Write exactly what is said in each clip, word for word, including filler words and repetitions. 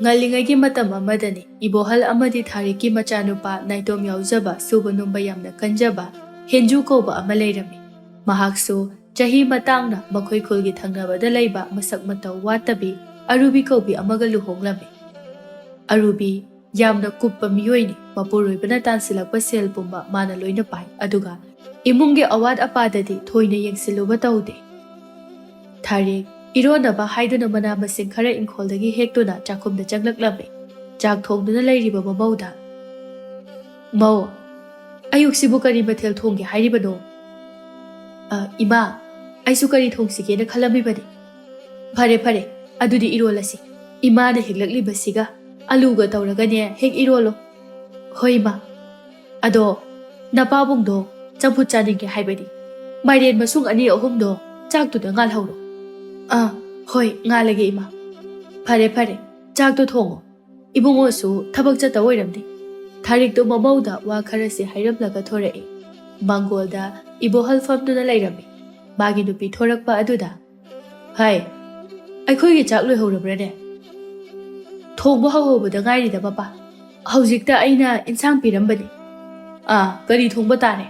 ꯉꯜꯂꯤꯉꯩꯒꯤ ꯃꯇꯝ ꯑꯃꯗꯅꯤ, ꯏꯕꯣꯍꯜ ꯑꯃꯗꯤ ꯊꯥꯔꯤꯛꯀꯤ ꯃꯆꯥꯅꯨꯄꯥ ꯅꯥꯏꯇꯣꯝ ꯌꯥꯎꯖꯕ, ꯁꯨꯕ ꯅꯣꯝꯕ ꯌꯥꯝꯅ ꯀꯟꯖꯕ ꯍꯦꯟꯖꯨ ꯀꯧꯕ ꯑꯃ ꯂꯩꯔꯝꯃꯤ꯫ ꯃꯍꯥꯛꯁꯨ ꯆꯍꯤ ꯃꯇꯥꯡꯅ ꯃꯈꯣꯏ ꯈꯨꯜꯒꯤ ꯊꯪꯅꯕꯗ ꯂꯩꯕ ꯃꯁꯛ ꯃꯇꯧ ꯋꯥꯠꯇꯕꯤ ꯑꯔꯨꯕꯤ ꯀꯧꯕꯤ ꯑꯃꯒ ꯂꯨꯍꯣꯡꯂꯝꯃꯤ꯫ ꯑꯔꯨꯕꯤ ꯌꯥꯝꯅ ꯀꯨꯞꯄ ꯃꯤꯑꯣꯏꯅꯤ꯫ ꯃꯄꯨꯔꯣꯏꯕꯅ ꯇꯥꯟꯁꯤꯜꯂꯛꯄ ꯁꯦꯜ ꯄꯨꯝꯕ ꯃꯥꯅ ꯂꯣꯏꯅ ꯄꯥꯏ, ꯑꯗꯨꯒ ꯏꯃꯨꯡꯒꯤ ꯑꯋꯥꯠ ꯑꯄꯥꯗꯗꯤ ꯊꯣꯏꯅ ꯌꯦꯡꯁꯤꯜꯂꯨꯕ ꯇꯧꯗꯦ꯫ ꯊꯥꯔꯤꯛ ꯏꯔꯣꯟꯅꯕ ꯍꯥꯏꯗꯨꯅ ꯃꯅꯥ ꯃꯁꯤꯡ ꯈꯔ ꯏꯪꯈꯣꯜꯗꯒꯤ ꯍꯦꯛꯇꯨꯅ ꯆꯥꯛꯈꯨꯝꯗ ꯆꯪꯂꯛꯂꯝꯃꯤ꯫ ꯆꯥꯛ ꯊꯣꯡꯗꯨꯅ ꯂꯩꯔꯤꯕ ꯃꯃꯧꯗ, "ꯃꯧ, ꯑꯌꯨꯛꯁꯤꯕꯨ ꯀꯔꯤ ꯃꯊꯦꯜ ꯊꯣꯡꯒꯦ ꯍꯥꯏꯔꯤꯕꯅꯣ?" "ꯑ, ꯏꯃꯥ, ꯑꯩꯁꯨ ꯀꯔꯤ ꯊꯣꯡꯁꯤꯒꯦꯅ ꯈꯜꯂꯝꯃꯤꯕꯅꯤ꯫" "ꯐꯔꯦ, ꯐꯔꯦ, ꯑꯗꯨꯗꯤ ꯏꯔꯣꯜꯂꯁꯤ꯫ ꯏꯃꯥꯅ ꯍꯦꯛꯂꯛꯂꯤꯕꯁꯤꯒ ꯑꯂꯨꯒ ꯇꯧꯔꯒꯅꯦ ꯍꯦꯛ ꯏꯔꯣꯜꯂꯣ꯫" "ꯍꯣꯏ, ꯏꯃꯥ꯫ ꯑꯗꯣ ꯅꯄꯥꯕꯨꯡꯗꯣ ꯆꯝꯐꯨꯠ ꯆꯥꯅꯤꯡꯉꯦ ꯍꯥꯏꯕꯅꯤ꯫ ꯃꯥꯏꯔꯦꯟ ꯃꯁꯨꯡ ꯑꯅꯤ ꯑꯍꯨꯝꯗꯣ ꯆꯥꯛꯇꯨꯗ ꯉꯥꯜꯍꯧꯔꯣ꯫" "ꯑꯥ, ꯍꯣꯏ, ꯉꯥꯜꯂꯒꯦ, ꯏꯃꯥ꯫ ꯐꯔꯦ, ꯐꯔꯦ, ꯆꯥꯛꯇꯣ ꯊꯣꯡꯉꯣ꯫ ꯏꯕꯨꯡꯉꯣꯁꯨ ꯊꯕꯛ ꯆꯠꯇ ꯑꯣꯏꯔꯝꯅꯤ꯫" ꯊꯥꯔꯤꯛꯇꯨ ꯃꯃꯧꯗ ꯋꯥ ꯈꯔꯁꯦ ꯍꯥꯏꯔꯝꯂꯒ ꯊꯣꯔꯛꯏ꯫ ꯃꯥꯡꯒꯣꯜꯗ ꯏꯕꯣꯍꯜ ꯐꯝꯗꯨꯅ ꯂꯩꯔꯝꯃꯤ꯫ ꯃꯥꯒꯤ ꯅꯨꯄꯤ ꯊꯣꯔꯛꯄ ꯑꯗꯨꯗ, "ꯍꯥꯏ, ꯑꯩꯈꯣꯏꯒꯤ ꯆꯥꯛ ꯂꯣꯏꯍꯧꯔꯕ꯭ꯔꯅꯦ?" "ꯊꯣꯡꯕ ꯍꯧꯍꯧꯕꯗ ꯉꯥꯏꯔꯤꯗ, ꯃꯄꯥ꯫ ꯍꯧꯖꯤꯛꯇ ꯑꯩꯅ ꯏꯟꯁꯥꯡ ꯄꯤꯔꯝꯕꯅꯤ꯫" "ꯑꯥ, ꯀꯔꯤ ꯊꯣꯡꯕ ꯇꯥꯔꯦ?"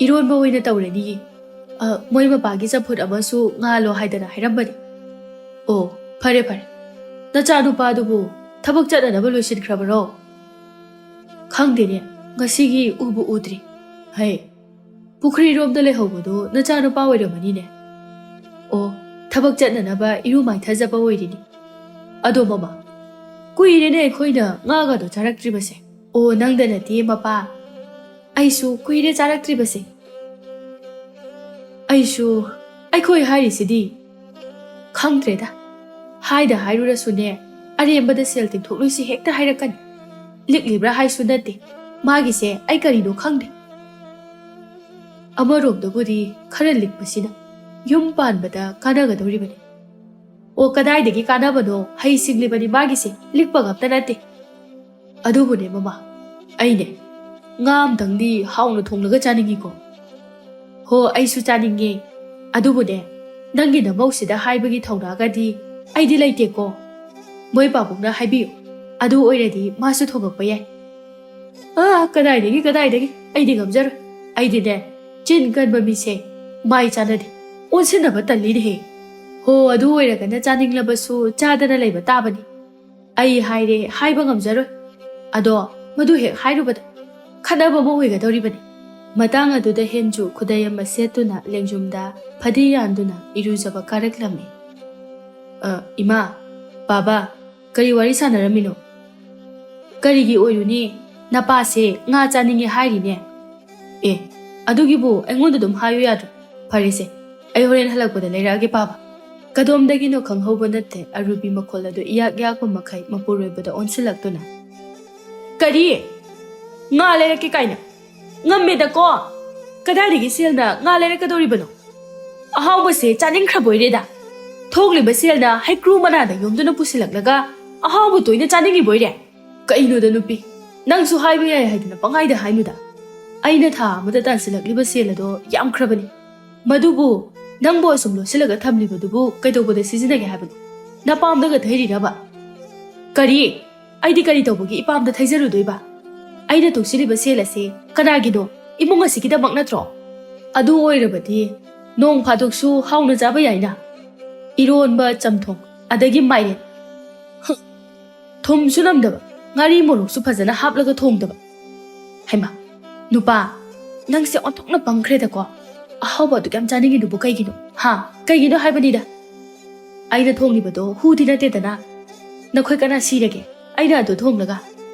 "ꯏꯔꯣꯟꯕ ꯑꯣꯏꯅ ꯇꯧꯔꯅꯤꯌꯦ꯫ ꯑ, ꯃꯣꯏ ꯃꯄꯥꯒꯤ ꯆꯝꯐꯨꯠ ꯑꯃꯁꯨ ꯉꯥꯜꯂꯣ ꯍꯥꯏꯗꯅ ꯍꯥꯏꯔꯝꯕꯅꯤ꯫" "ꯑꯣ, ꯐꯔꯦ, ꯐꯔꯦ꯫ ꯅꯆꯥꯅꯨꯄꯥꯗꯨꯕꯨ ꯊꯕꯛ ꯆꯠꯅꯅꯕ ꯂꯣꯏꯁꯤꯟꯈ꯭ꯔꯕꯔꯣ?" "ꯈꯪꯗꯦꯅꯦ, ꯉꯁꯤꯒꯤ ꯎꯕꯨ ꯎꯗ꯭ꯔꯤ꯫ ꯍꯩ, ꯄꯨꯈ꯭ꯔꯤꯔꯣꯝꯗ ꯂꯩꯍꯧꯕꯗꯨ ꯅꯆꯥꯅꯨꯄꯥ ꯑꯣꯏꯔꯝꯃꯅꯤꯅꯦ꯫" "ꯑꯣ, ꯊꯕꯛ ꯆꯠꯅꯅꯕ ꯏꯔꯨ ꯃꯥꯏꯊꯖꯕ ꯑꯣꯏꯔꯤꯅꯤ꯫ ꯑꯗꯣ ꯃꯃꯥ, ꯀꯨꯏꯔꯦꯅꯦ ꯑꯩꯈꯣꯏꯅ ꯉꯥꯒꯗꯣ ꯆꯥꯔꯛꯇ꯭ꯔꯤꯕꯁꯦ꯫" "ꯑꯣ, ꯅꯪꯗ ꯅꯠꯇꯦ, ꯃꯄꯥ꯫ ꯑꯩꯁꯨ ꯀꯨꯏꯔꯦ ꯆꯥꯔꯛꯇ꯭ꯔꯤꯕꯁꯦ꯫" "ꯑꯩꯁꯨ, ꯑꯩꯈꯣꯏ ꯍꯥꯏꯔꯤꯁꯤꯗꯤ꯫" "ꯈꯪꯗ꯭ꯔꯦꯗ꯫ ꯍꯥꯏꯗ ꯍꯥꯏꯔꯨꯔꯁꯨꯅꯦ, ꯑꯔꯦꯝꯕꯗ ꯁꯦꯜ ꯇꯤꯡꯊꯣꯛꯂꯣꯏꯁꯤ ꯍꯦꯛꯇ ꯍꯥꯏꯔꯛꯀꯅꯤ꯫ ꯂꯤꯛꯂꯤꯕ꯭ꯔꯥ ꯍꯥꯏꯁꯨ ꯅꯠꯇꯦ꯫ ꯃꯥꯒꯤꯁꯦ ꯑꯩ ꯀꯔꯤꯅꯣ ꯈꯪꯗꯦ꯫" "ꯑꯃꯔꯣꯝꯗꯕꯨꯗꯤ ꯈꯔ ꯂꯤꯛꯄꯁꯤꯅ ꯌꯨꯝ ꯄꯥꯟꯕꯗ ꯀꯥꯟꯅꯒꯗꯧꯔꯤꯕꯅꯤ꯫" "ꯑꯣ, ꯀꯗꯥꯏꯗꯒꯤ ꯀꯥꯟꯅꯕꯅꯣ? ꯍꯩ ꯁꯤꯡꯂꯤꯕꯅꯤ ꯃꯥꯒꯤꯁꯦ, ꯂꯤꯛꯄꯒ ꯑꯝꯇ ꯅꯠꯇꯦ꯫" "ꯑꯗꯨꯕꯨꯅꯦ ꯃꯃꯥ, ꯑꯩꯅꯦ, ꯉꯥ ꯑꯝꯇꯪꯗꯤ ꯍꯥꯎꯅ ꯊꯣꯡꯂꯒ ꯆꯥꯅꯤꯡꯉꯤꯀꯣ꯫" "ꯍꯣ, ꯑꯩꯁꯨ ꯆꯥꯅꯤꯡꯉꯦ꯫ ꯑꯗꯨꯕꯨꯅꯦ, ꯅꯪꯒꯤ ꯅꯃꯧꯁꯤꯗ ꯍꯥꯏꯕꯒꯤ ꯊꯧꯅꯥꯒꯗꯤ ꯑꯩꯗꯤ ꯂꯩꯇꯦꯀꯣ꯫" ꯃꯣꯏ ꯄꯥꯕꯨꯡꯅ ꯍꯥꯏꯕꯤꯌꯨ꯫ ꯑꯗꯨ ꯑꯣꯏꯔꯗꯤ ꯃꯥꯁꯨ ꯊꯣꯡꯉꯛꯄ ꯌꯥꯏ꯫ ꯑꯥ, ꯀꯗꯥꯏꯗꯒꯤ, ꯀꯗꯥꯏꯗꯒꯤ? ꯑꯩꯗꯤ ꯉꯝꯖꯔꯣꯏ꯫ ꯑꯩꯗꯤꯅꯦ, ꯆꯤꯟ ꯀꯟꯕ ꯃꯤꯁꯦ ꯃꯥꯏ ꯆꯥꯟꯅꯗꯦ꯫ ꯑꯣꯟꯁꯤꯟꯅꯕ ꯇꯜꯂꯤꯅꯦꯍꯦ꯫ ꯍꯣ, ꯑꯗꯨ ꯑꯣꯏꯔꯒꯅ ꯆꯥꯅꯤꯡꯂꯕꯁꯨ ꯆꯥꯗꯅ ꯂꯩꯕ ꯇꯥꯕꯅꯤ꯫ ꯑꯩ ꯍꯥꯏꯔꯦ, ꯍꯥꯏꯕ ꯉꯝꯖꯔꯣꯏ꯫ ꯑꯗꯣ ꯃꯗꯨ ꯍꯦꯛ ꯍꯥꯏꯔꯨꯕꯗ ꯈꯠꯅꯕ ꯑꯃ ꯑꯣꯏꯒꯗꯧꯔꯤꯕꯅꯤ꯫ ꯃꯇꯥꯡ ꯑꯗꯨꯗ ꯍꯦꯟꯖꯨ ꯈꯨꯗꯩ ꯑꯃ ꯁꯦꯠꯇꯨꯅ ꯂꯦꯡꯖꯨꯝꯗ ꯐꯗꯤ ꯌꯥꯟꯗꯨꯅ ꯏꯔꯨꯖꯕ ꯀꯥꯔꯛꯂꯝꯃꯤ꯫ "ꯑ, ꯏꯃꯥ, ꯕꯥꯕꯥ, ꯀꯔꯤ ꯋꯥꯔꯤ ꯁꯥꯟꯅꯔꯝꯃꯤꯅꯣ?" "ꯀꯔꯤꯒꯤ ꯑꯣꯏꯔꯨꯅꯤ? ꯅꯄꯥꯁꯦ ꯉꯥ ꯆꯥꯅꯤꯡꯉꯦ ꯍꯥꯏꯔꯤꯅꯦ꯫" "ꯑꯦ, ꯑꯗꯨꯒꯤꯕꯨ ꯑꯩꯉꯣꯟꯗ ꯑꯗꯨꯝ ꯍꯥꯏꯌꯨ ꯌꯥꯗ꯭ꯔꯣ? ꯐꯔꯦꯁꯦ, ꯑꯩ ꯍꯣꯔꯦꯟ ꯍꯜꯂꯛꯄꯗ ꯂꯩꯔꯛꯑꯒꯦ, ꯄꯥꯕ꯫" ꯀꯗꯣꯝꯗꯒꯤꯅꯣ ꯈꯪꯍꯧꯕ ꯅꯠꯇꯦ, ꯑꯔꯨꯕꯤ ꯃꯈꯣꯜ ꯑꯗꯨ ꯏꯌꯥꯛ ꯌꯥꯛꯄ ꯃꯈꯩ ꯃꯄꯨꯔꯣꯏꯕꯗ ꯑꯣꯟꯁꯤꯜꯂꯛꯇꯨꯅ, "ꯀꯔꯤ? ꯉꯥ ꯂꯩꯔꯛꯀꯦ ꯀꯥꯏꯅ? ꯉꯝꯃꯦꯗꯀꯣ! ꯀꯗꯥꯏꯗꯒꯤ ꯁꯦꯜꯅ ꯉꯥ ꯂꯩꯔꯛꯀꯗꯧꯔꯤꯕꯅꯣ? ꯑꯍꯥꯎꯕꯁꯦ ꯆꯥꯅꯤꯡꯈ꯭ꯔꯕꯣꯏꯔꯦꯗ꯫ ꯊꯣꯛꯂꯤꯕ ꯁꯦꯜꯅ ꯍꯩꯀ꯭ꯔꯨ ꯃꯅꯥꯗ ꯌꯣꯝꯗꯨꯅ ꯄꯨꯁꯤꯜꯂꯛꯂꯒ ꯑꯍꯥꯎꯕ ꯇꯣꯏꯅ ꯆꯥꯅꯤꯡꯉꯤꯕꯣꯏꯔꯦ? ꯀꯩꯅꯣꯗ ꯅꯨꯄꯤ, ꯅꯪꯁꯨ ꯍꯥꯏꯕ ꯌꯥꯏ ꯍꯥꯏꯗꯅ ꯄꯪꯍꯥꯏꯗ ꯍꯥꯏꯅꯨꯗ꯫ ꯑꯩꯅ ꯊꯥ ꯑꯃꯗ ꯇꯥꯟꯁꯤꯜꯂꯛꯂꯤꯕ ꯁꯦꯜ ꯑꯗꯣ ꯌꯥꯝꯈ꯭ꯔꯕꯅꯤ꯫ ꯃꯗꯨꯕꯨ ꯅꯪꯕꯨ ꯑꯁꯨꯝ ꯂꯣꯠꯁꯤꯜꯂꯒ ꯊꯝꯂꯤꯕꯗꯨꯕꯨ ꯀꯩꯗꯧꯕꯗ ꯁꯤꯖꯤꯟꯅꯒꯦ ꯍꯥꯏꯕꯅꯣ? ꯅꯄꯥꯝꯗꯒ ꯊꯩꯔꯤꯔꯕ?" "ꯀꯔꯤ? ꯑꯩꯗꯤ ꯀꯔꯤ ꯇꯧꯕꯒꯤ ꯏꯄꯥꯝꯗ ꯊꯩꯖꯔꯨꯗꯣꯏꯕ? ꯑꯩꯅ ꯇꯨꯡꯁꯤꯜꯂꯤꯕ ꯁꯦꯜ ꯑꯁꯤ ꯀꯅꯥꯒꯤꯅꯣ? ꯏꯃꯨꯡ ꯑꯁꯤꯒꯤꯗꯃꯛ ꯅꯠꯇ꯭ꯔꯣ? ꯑꯗꯨ ꯑꯣꯏꯔꯕꯗꯤ ꯅꯣꯡ ꯐꯥꯗꯣꯛꯁꯨ ꯍꯥꯎꯅ ꯆꯥꯕ ꯌꯥꯏꯅ꯫ ꯏꯔꯣꯟꯕ, ꯆꯝꯊꯣꯡ, ꯑꯗꯒꯤ ꯃꯥꯏꯔꯦꯟ꯫ ꯍꯨꯝ, ꯊꯨꯝꯁꯨ ꯅꯝꯗꯕ, ꯉꯥꯔꯤ ꯃꯣꯔꯣꯛꯁꯨ ꯐꯖꯅ ꯍꯥꯞꯂꯒ ꯊꯣꯡꯗꯕ꯫ ꯍꯩꯃꯥ, ꯅꯨꯄꯥ, ꯅꯪꯁꯦ ꯑꯣꯟꯊꯣꯛꯅ ꯄꯪꯈ꯭ꯔꯦꯗꯀꯣ꯫ ꯑꯍꯥꯎꯕ ꯑꯗꯨꯛ ꯌꯥꯝ ꯆꯥꯅꯤꯡꯉꯤꯗꯨꯕꯨ ꯀꯩꯒꯤꯅꯣ? ꯍꯥ? ꯀꯩꯒꯤꯅꯣ ꯍꯥꯏꯕꯅꯤꯗ꯫ ꯑꯩꯅ ꯊꯣꯡꯂꯤꯕꯗꯣ ꯍꯨꯗꯤ ꯅꯠꯇꯦꯗꯅ꯫ ꯅꯈꯣꯏ ꯀꯅꯥ ꯁꯤꯔꯒꯦ ꯑꯩꯅ ꯑꯗꯨ ꯊꯣꯡꯂꯒ?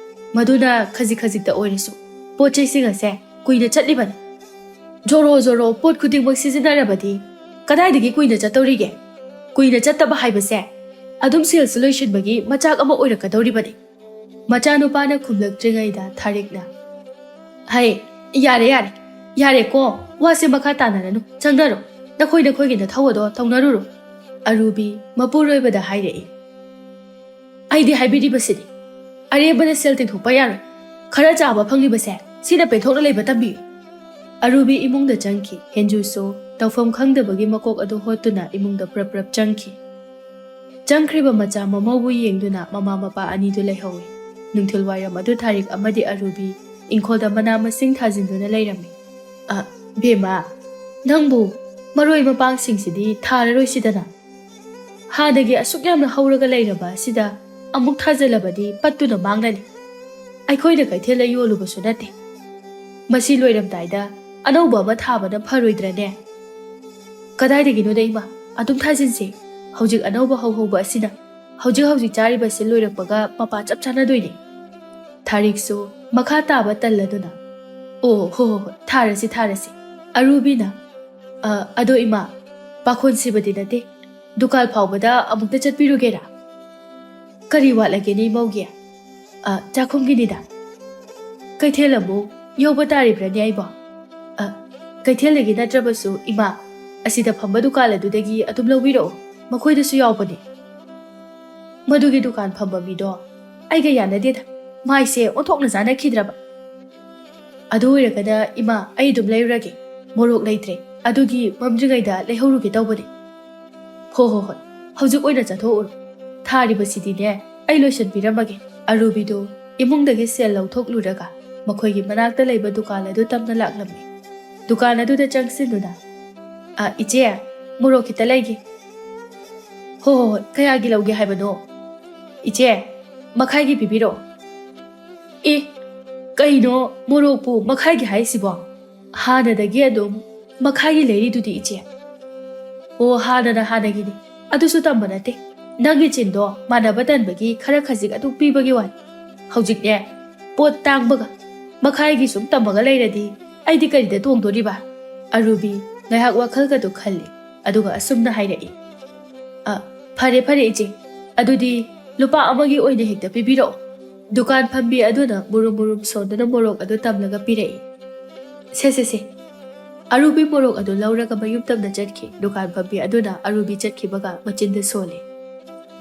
ꯃꯗꯨꯅ ꯈꯖꯤꯛ ꯈꯖꯤꯛꯇ ꯑꯣꯏꯔꯁꯨ ꯄꯣꯠ ꯆꯩꯁꯤꯡ ꯑꯁꯦ ꯀꯨꯏꯅ ꯆꯠꯂꯤꯕꯅꯤ꯫ ꯖꯣꯔꯣ ꯖꯣꯔꯣ ꯄꯣꯠ ꯈꯨꯗꯤꯡꯃꯛ ꯁꯤꯖꯤꯟꯅꯔꯕꯗꯤ ꯀꯗꯥꯏꯗꯒꯤ ꯀꯨꯏꯅ ꯆꯠꯇꯧꯔꯤꯒꯦ? ꯀꯨꯏꯅ ꯆꯠꯇꯕ ꯍꯥꯏꯕꯁꯦ ꯑꯗꯨꯝ ꯁꯦꯜꯁꯨ ꯂꯣꯏꯁꯤꯟꯕꯒꯤ ꯃꯆꯥꯛ ꯑꯃ ꯑꯣꯏꯔꯛꯀꯗꯧꯔꯤꯕꯅꯤ꯫ ꯃꯆꯥꯅꯨꯄꯥꯅ ꯈꯨꯝꯂꯛꯇ꯭ꯔꯤꯉꯩꯗ ꯊꯥꯔꯤꯛꯅ, "ꯍꯩ, ꯌꯥꯔꯦ, ꯌꯥꯔꯦ, ꯌꯥꯔꯦꯀꯣ, ꯋꯥꯁꯦ ꯃꯈꯥ ꯇꯥꯅꯔꯅꯨ, ꯆꯪꯅꯔꯣ, ꯅꯈꯣꯏ ꯅꯈꯣꯏꯒꯤ ꯅꯊꯧ ꯑꯗꯣ ꯇꯧꯅꯔꯨꯔꯣ꯫" ꯑꯔꯨꯕꯤ ꯃꯄꯨꯔꯣꯏꯕꯗ ꯍꯥꯏꯔꯛꯏ꯫ "ꯑꯩꯗꯤ ꯍꯥꯏꯕꯤꯔꯤꯕꯁꯤꯅꯤ, ꯑꯔꯦꯝꯕꯗ ꯁꯦꯜ ꯇꯤꯡꯊꯣꯛꯄ ꯌꯥꯔꯣꯏ꯫ ꯈꯔ ꯆꯥꯕ ꯐꯪꯂꯤꯕꯁꯦ ꯁꯤꯅ ꯄꯦꯟꯊꯣꯛꯅ ꯂꯩꯕ ꯇꯝꯕꯤꯌꯨ꯫" ꯑꯔꯨꯕꯤ ꯏꯃꯨꯡꯗ ꯆꯪꯈꯤ꯫ ꯍꯦꯟꯖꯨꯁꯨ ꯇꯧꯐꯝ ꯈꯪꯗꯕꯒꯤ ꯃꯀꯣꯛ ꯑꯗꯨ ꯍꯣꯠꯇꯨꯅ ꯏꯃꯨꯡꯗ ꯄ꯭ꯔꯞ ꯄ꯭ꯔꯞ ꯆꯪꯈꯤ꯫ ꯆꯪꯈ꯭ꯔꯤꯕ ꯃꯆꯥ ꯃꯃꯧꯕꯨ ꯌꯦꯡꯗꯨꯅ ꯃꯃꯥ ꯃꯄꯥ ꯑꯅꯤꯗꯨ ꯂꯩꯍꯧꯏ꯫ ꯅꯨꯡꯊꯤꯜ ꯋꯥꯏꯔꯝ ꯑꯗꯨ ꯊꯥꯔꯤꯛ ꯑꯃꯗꯤ ꯑꯔꯨꯕꯤ ꯏꯪꯈꯣꯜꯗ ꯃꯅꯥ ꯃꯁꯤꯡ ꯊꯥꯖꯤꯟꯗꯨꯅ ꯂꯩꯔꯝꯃꯤ꯫ "ꯑ, ꯕꯦꯝꯃ, ꯅꯪꯕꯨ ꯃꯔꯣꯏ ꯃꯄꯥꯡꯁꯤꯡꯁꯤꯗꯤ ꯊꯥꯔꯔꯣꯏꯁꯤꯗꯅ? ꯍꯥꯟꯅꯒꯤ ꯑꯁꯨꯛ ꯌꯥꯝꯅ ꯍꯧꯔꯒ ꯂꯩꯔꯕ ꯑꯁꯤꯗ ꯑꯃꯨꯛ ꯊꯥꯖꯤꯜꯂꯕꯗꯤ ꯄꯠꯇꯨꯅ ꯃꯥꯡꯂꯅꯤ꯫ ꯑꯩꯈꯣꯏꯅ ꯀꯩꯊꯦꯜꯗ ꯌꯣꯜꯂꯨꯕꯁꯨ ꯅꯠꯇꯦ꯫ ꯃꯁꯤ ꯂꯣꯏꯔꯝꯗꯥꯏꯗ ꯑꯅꯧꯕ ꯑꯃ ꯊꯥꯕꯅ ꯐꯔꯣꯏꯗ꯭ꯔꯅꯦ?" "ꯀꯗꯥꯏꯗꯒꯤꯅꯣꯗ ꯏꯃꯥ, ꯑꯗꯨꯝ ꯊꯥꯖꯤꯟꯁꯦ꯫ ꯍꯧꯖꯤꯛ ꯑꯅꯧꯕ ꯍꯧꯍꯧꯕ ꯑꯁꯤꯅ ꯍꯧꯖꯤꯛ ꯍꯧꯖꯤꯛ ꯆꯥꯔꯤꯕꯁꯤ ꯂꯣꯏꯔꯛꯄꯒ ꯃꯄꯥ ꯆꯞ ꯆꯥꯅꯗꯣꯏꯅꯦ꯫" ꯊꯥꯔꯤꯛꯁꯨ ꯃꯈꯥ ꯇꯥꯕ ꯇꯜꯂꯗꯨꯅ, "ꯑꯣ, ꯍꯣ, ꯍꯣ, ꯍꯣꯏ, ꯊꯥꯔꯁꯤ, ꯊꯥꯔꯁꯤ꯫" ꯑꯔꯨꯕꯤꯅ, "ꯑ, ꯑꯗꯣ ꯏꯃꯥ, ꯄꯥꯈꯣꯟ ꯁꯤꯕꯗꯤ ꯅꯠꯇꯦ꯫ ꯗꯨꯀꯥꯟ ꯐꯥꯎꯕꯗ ꯑꯃꯨꯛꯇ ꯆꯠꯄꯤꯔꯨꯒꯦꯔꯥ?" "ꯀꯔꯤ ꯋꯥꯠꯂꯒꯦꯅꯦ ꯏꯃꯧꯒꯤ?" "ꯑ, ꯆꯥꯛꯈꯨꯝꯒꯤꯅꯤꯗ꯫" "ꯀꯩꯊꯦꯜ ꯑꯃꯨꯛ ꯌꯧꯕ ꯇꯥꯔꯤꯕ꯭ꯔꯅꯦ ꯑꯩꯕꯣ?" "ꯑ, ꯀꯩꯊꯦꯜꯗꯒꯤ ꯅꯠꯇ꯭ꯔꯕꯁꯨ ꯏꯃꯥ, ꯑꯁꯤꯗ ꯐꯝꯕ ꯗꯨꯀꯥꯟ ꯑꯗꯨꯗꯒꯤ ꯑꯗꯨꯝ ꯂꯧꯕꯤꯔꯛꯑꯣ, ꯃꯈꯣꯏꯗꯁꯨ ꯌꯥꯎꯕꯅꯦ꯫" "ꯃꯗꯨꯒꯤ ꯗꯨꯀꯥꯟ ꯐꯝꯕ ꯃꯤꯗꯣ ꯑꯩꯒ ꯌꯥꯅꯗꯦꯗ, ꯃꯥꯏꯁꯦ ꯑꯣꯟꯊꯣꯛꯅ ꯆꯥꯅꯈꯤꯗ꯭ꯔꯕ꯫" "ꯑꯗꯨ ꯑꯣꯏꯔꯒꯅ ꯏꯃꯥ, ꯑꯩ ꯑꯗꯨꯝ ꯂꯩꯔꯨꯔꯒꯦ, ꯃꯣꯔꯣꯛ ꯂꯩꯇ꯭ꯔꯦ, ꯑꯗꯨꯒꯤ ꯃꯝꯗ꯭ꯔꯤꯉꯩꯗ ꯂꯩꯍꯧꯔꯨꯒꯦ ꯇꯧꯕꯅꯦ꯫" "ꯍꯣ, ꯍꯣ, ꯍꯣꯏ, ꯍꯧꯖꯤꯛ ꯑꯣꯏꯅ ꯆꯠꯊꯣꯛꯎꯔꯣ꯫ ꯊꯥꯔꯤꯕꯁꯤꯗꯤꯅꯦ, ꯑꯩ ꯂꯣꯏꯁꯤꯟꯕꯤꯔꯝꯃꯒꯦ꯫" ꯑꯔꯨꯕꯤꯗꯨ ꯏꯃꯨꯡꯗꯒꯤ ꯁꯦꯜ ꯂꯧꯊꯣꯛꯂꯨꯔꯒ ꯃꯈꯣꯏꯒꯤ ꯃꯅꯥꯛꯇ ꯂꯩꯕ ꯗꯨꯀꯥꯟ ꯑꯗꯨ ꯇꯝꯅ ꯂꯥꯛꯂꯝꯃꯤ꯫ ꯗꯨꯀꯥꯟ ꯑꯗꯨꯗ ꯆꯪꯁꯤꯟꯗꯨꯅ, "ꯑ, ꯏꯆꯦ, ꯃꯣꯔꯣꯛ ꯈꯤꯇ ꯂꯩꯒꯦ꯫" "ꯍꯣ, ꯍꯣ, ꯍꯣꯏ, ꯀꯌꯥꯒꯤ ꯂꯧꯒꯦ ꯍꯥꯏꯕꯅꯣ?" "ꯏꯆꯦ, ꯃꯈꯥꯏꯒꯤ ꯄꯤꯕꯤꯔꯛꯑꯣ꯫" "ꯑꯦ, ꯀꯩꯅꯣ ꯃꯣꯔꯣꯛꯄꯨ ꯃꯈꯥꯏꯒꯤ ꯍꯥꯏꯁꯤꯕꯣ? ꯍꯥꯟꯅꯗꯒꯤ ꯑꯗꯨꯝ ꯃꯈꯥꯏꯒꯤ ꯂꯩꯔꯤꯗꯨꯗꯤ, ꯏꯆꯦ꯫" "ꯑꯣ, ꯍꯥꯟꯅꯅ ꯍꯥꯟꯅꯒꯤꯅꯤ, ꯑꯗꯨꯁꯨ ꯇꯝꯕ ꯅꯠꯇꯦ꯫ ꯅꯪꯒꯤ ꯆꯤꯟꯗꯣ ꯃꯥꯟꯅꯕ ꯇꯟꯕꯒꯤ ꯈꯔ ꯈꯖꯤꯛ ꯑꯗꯨꯝ ꯄꯤꯕꯒꯤ ꯋꯥꯅꯤ꯫ ꯍꯧꯖꯤꯛꯅꯦ, ꯄꯣꯠ ꯇꯥꯡꯕꯒ ꯃꯈꯥꯏꯒꯤ ꯁꯨꯝ ꯇꯝꯃꯒ ꯂꯩꯔꯗꯤ ꯑꯩꯗꯤ ꯀꯔꯤꯗ ꯇꯣꯡꯗꯣꯔꯤꯕ?" ꯑꯔꯨꯕꯤ ꯉꯥꯏꯍꯥꯛ ꯋꯥꯈꯜꯒꯗꯨ ꯈꯜꯂꯤ, ꯑꯗꯨꯒ ꯑꯁꯨꯝꯅ ꯍꯥꯏꯔꯛꯏ, "ꯑ, ꯐꯔꯦ, ꯐꯔꯦ, ꯏꯆꯦ, ꯑꯗꯨꯗꯤ ꯂꯨꯄꯥ ꯑꯃꯒꯤ ꯑꯣꯏꯅ ꯍꯦꯛꯇ ꯄꯤꯕꯤꯔꯛꯑꯣ꯫" ꯗꯨꯀꯥꯟ ꯐꯝꯕꯤ ꯑꯗꯨꯅ ꯃꯨꯔꯨꯝ ꯃꯨꯔꯨꯝ ꯁꯣꯟꯗꯨꯅ ꯃꯣꯔꯣꯛ ꯑꯗꯨ ꯇꯝꯂꯒ ꯄꯤꯔꯛꯏ꯫ "ꯁꯦ, ꯁꯦ, ꯁꯦ꯫" ꯑꯔꯨꯕꯤ ꯃꯣꯔꯣꯛ ꯑꯗꯨ ꯂꯧꯔꯒ ꯃꯌꯨꯝ ꯇꯝꯅ ꯆꯠꯈꯤ꯫ ꯗꯨꯀꯥꯟ ꯐꯝꯕꯤ ꯑꯗꯨꯅ ꯑꯔꯨꯕꯤ ꯆꯠꯈꯤꯕꯒ ꯃꯆꯤꯟꯗ ꯁꯣꯜꯂꯤ,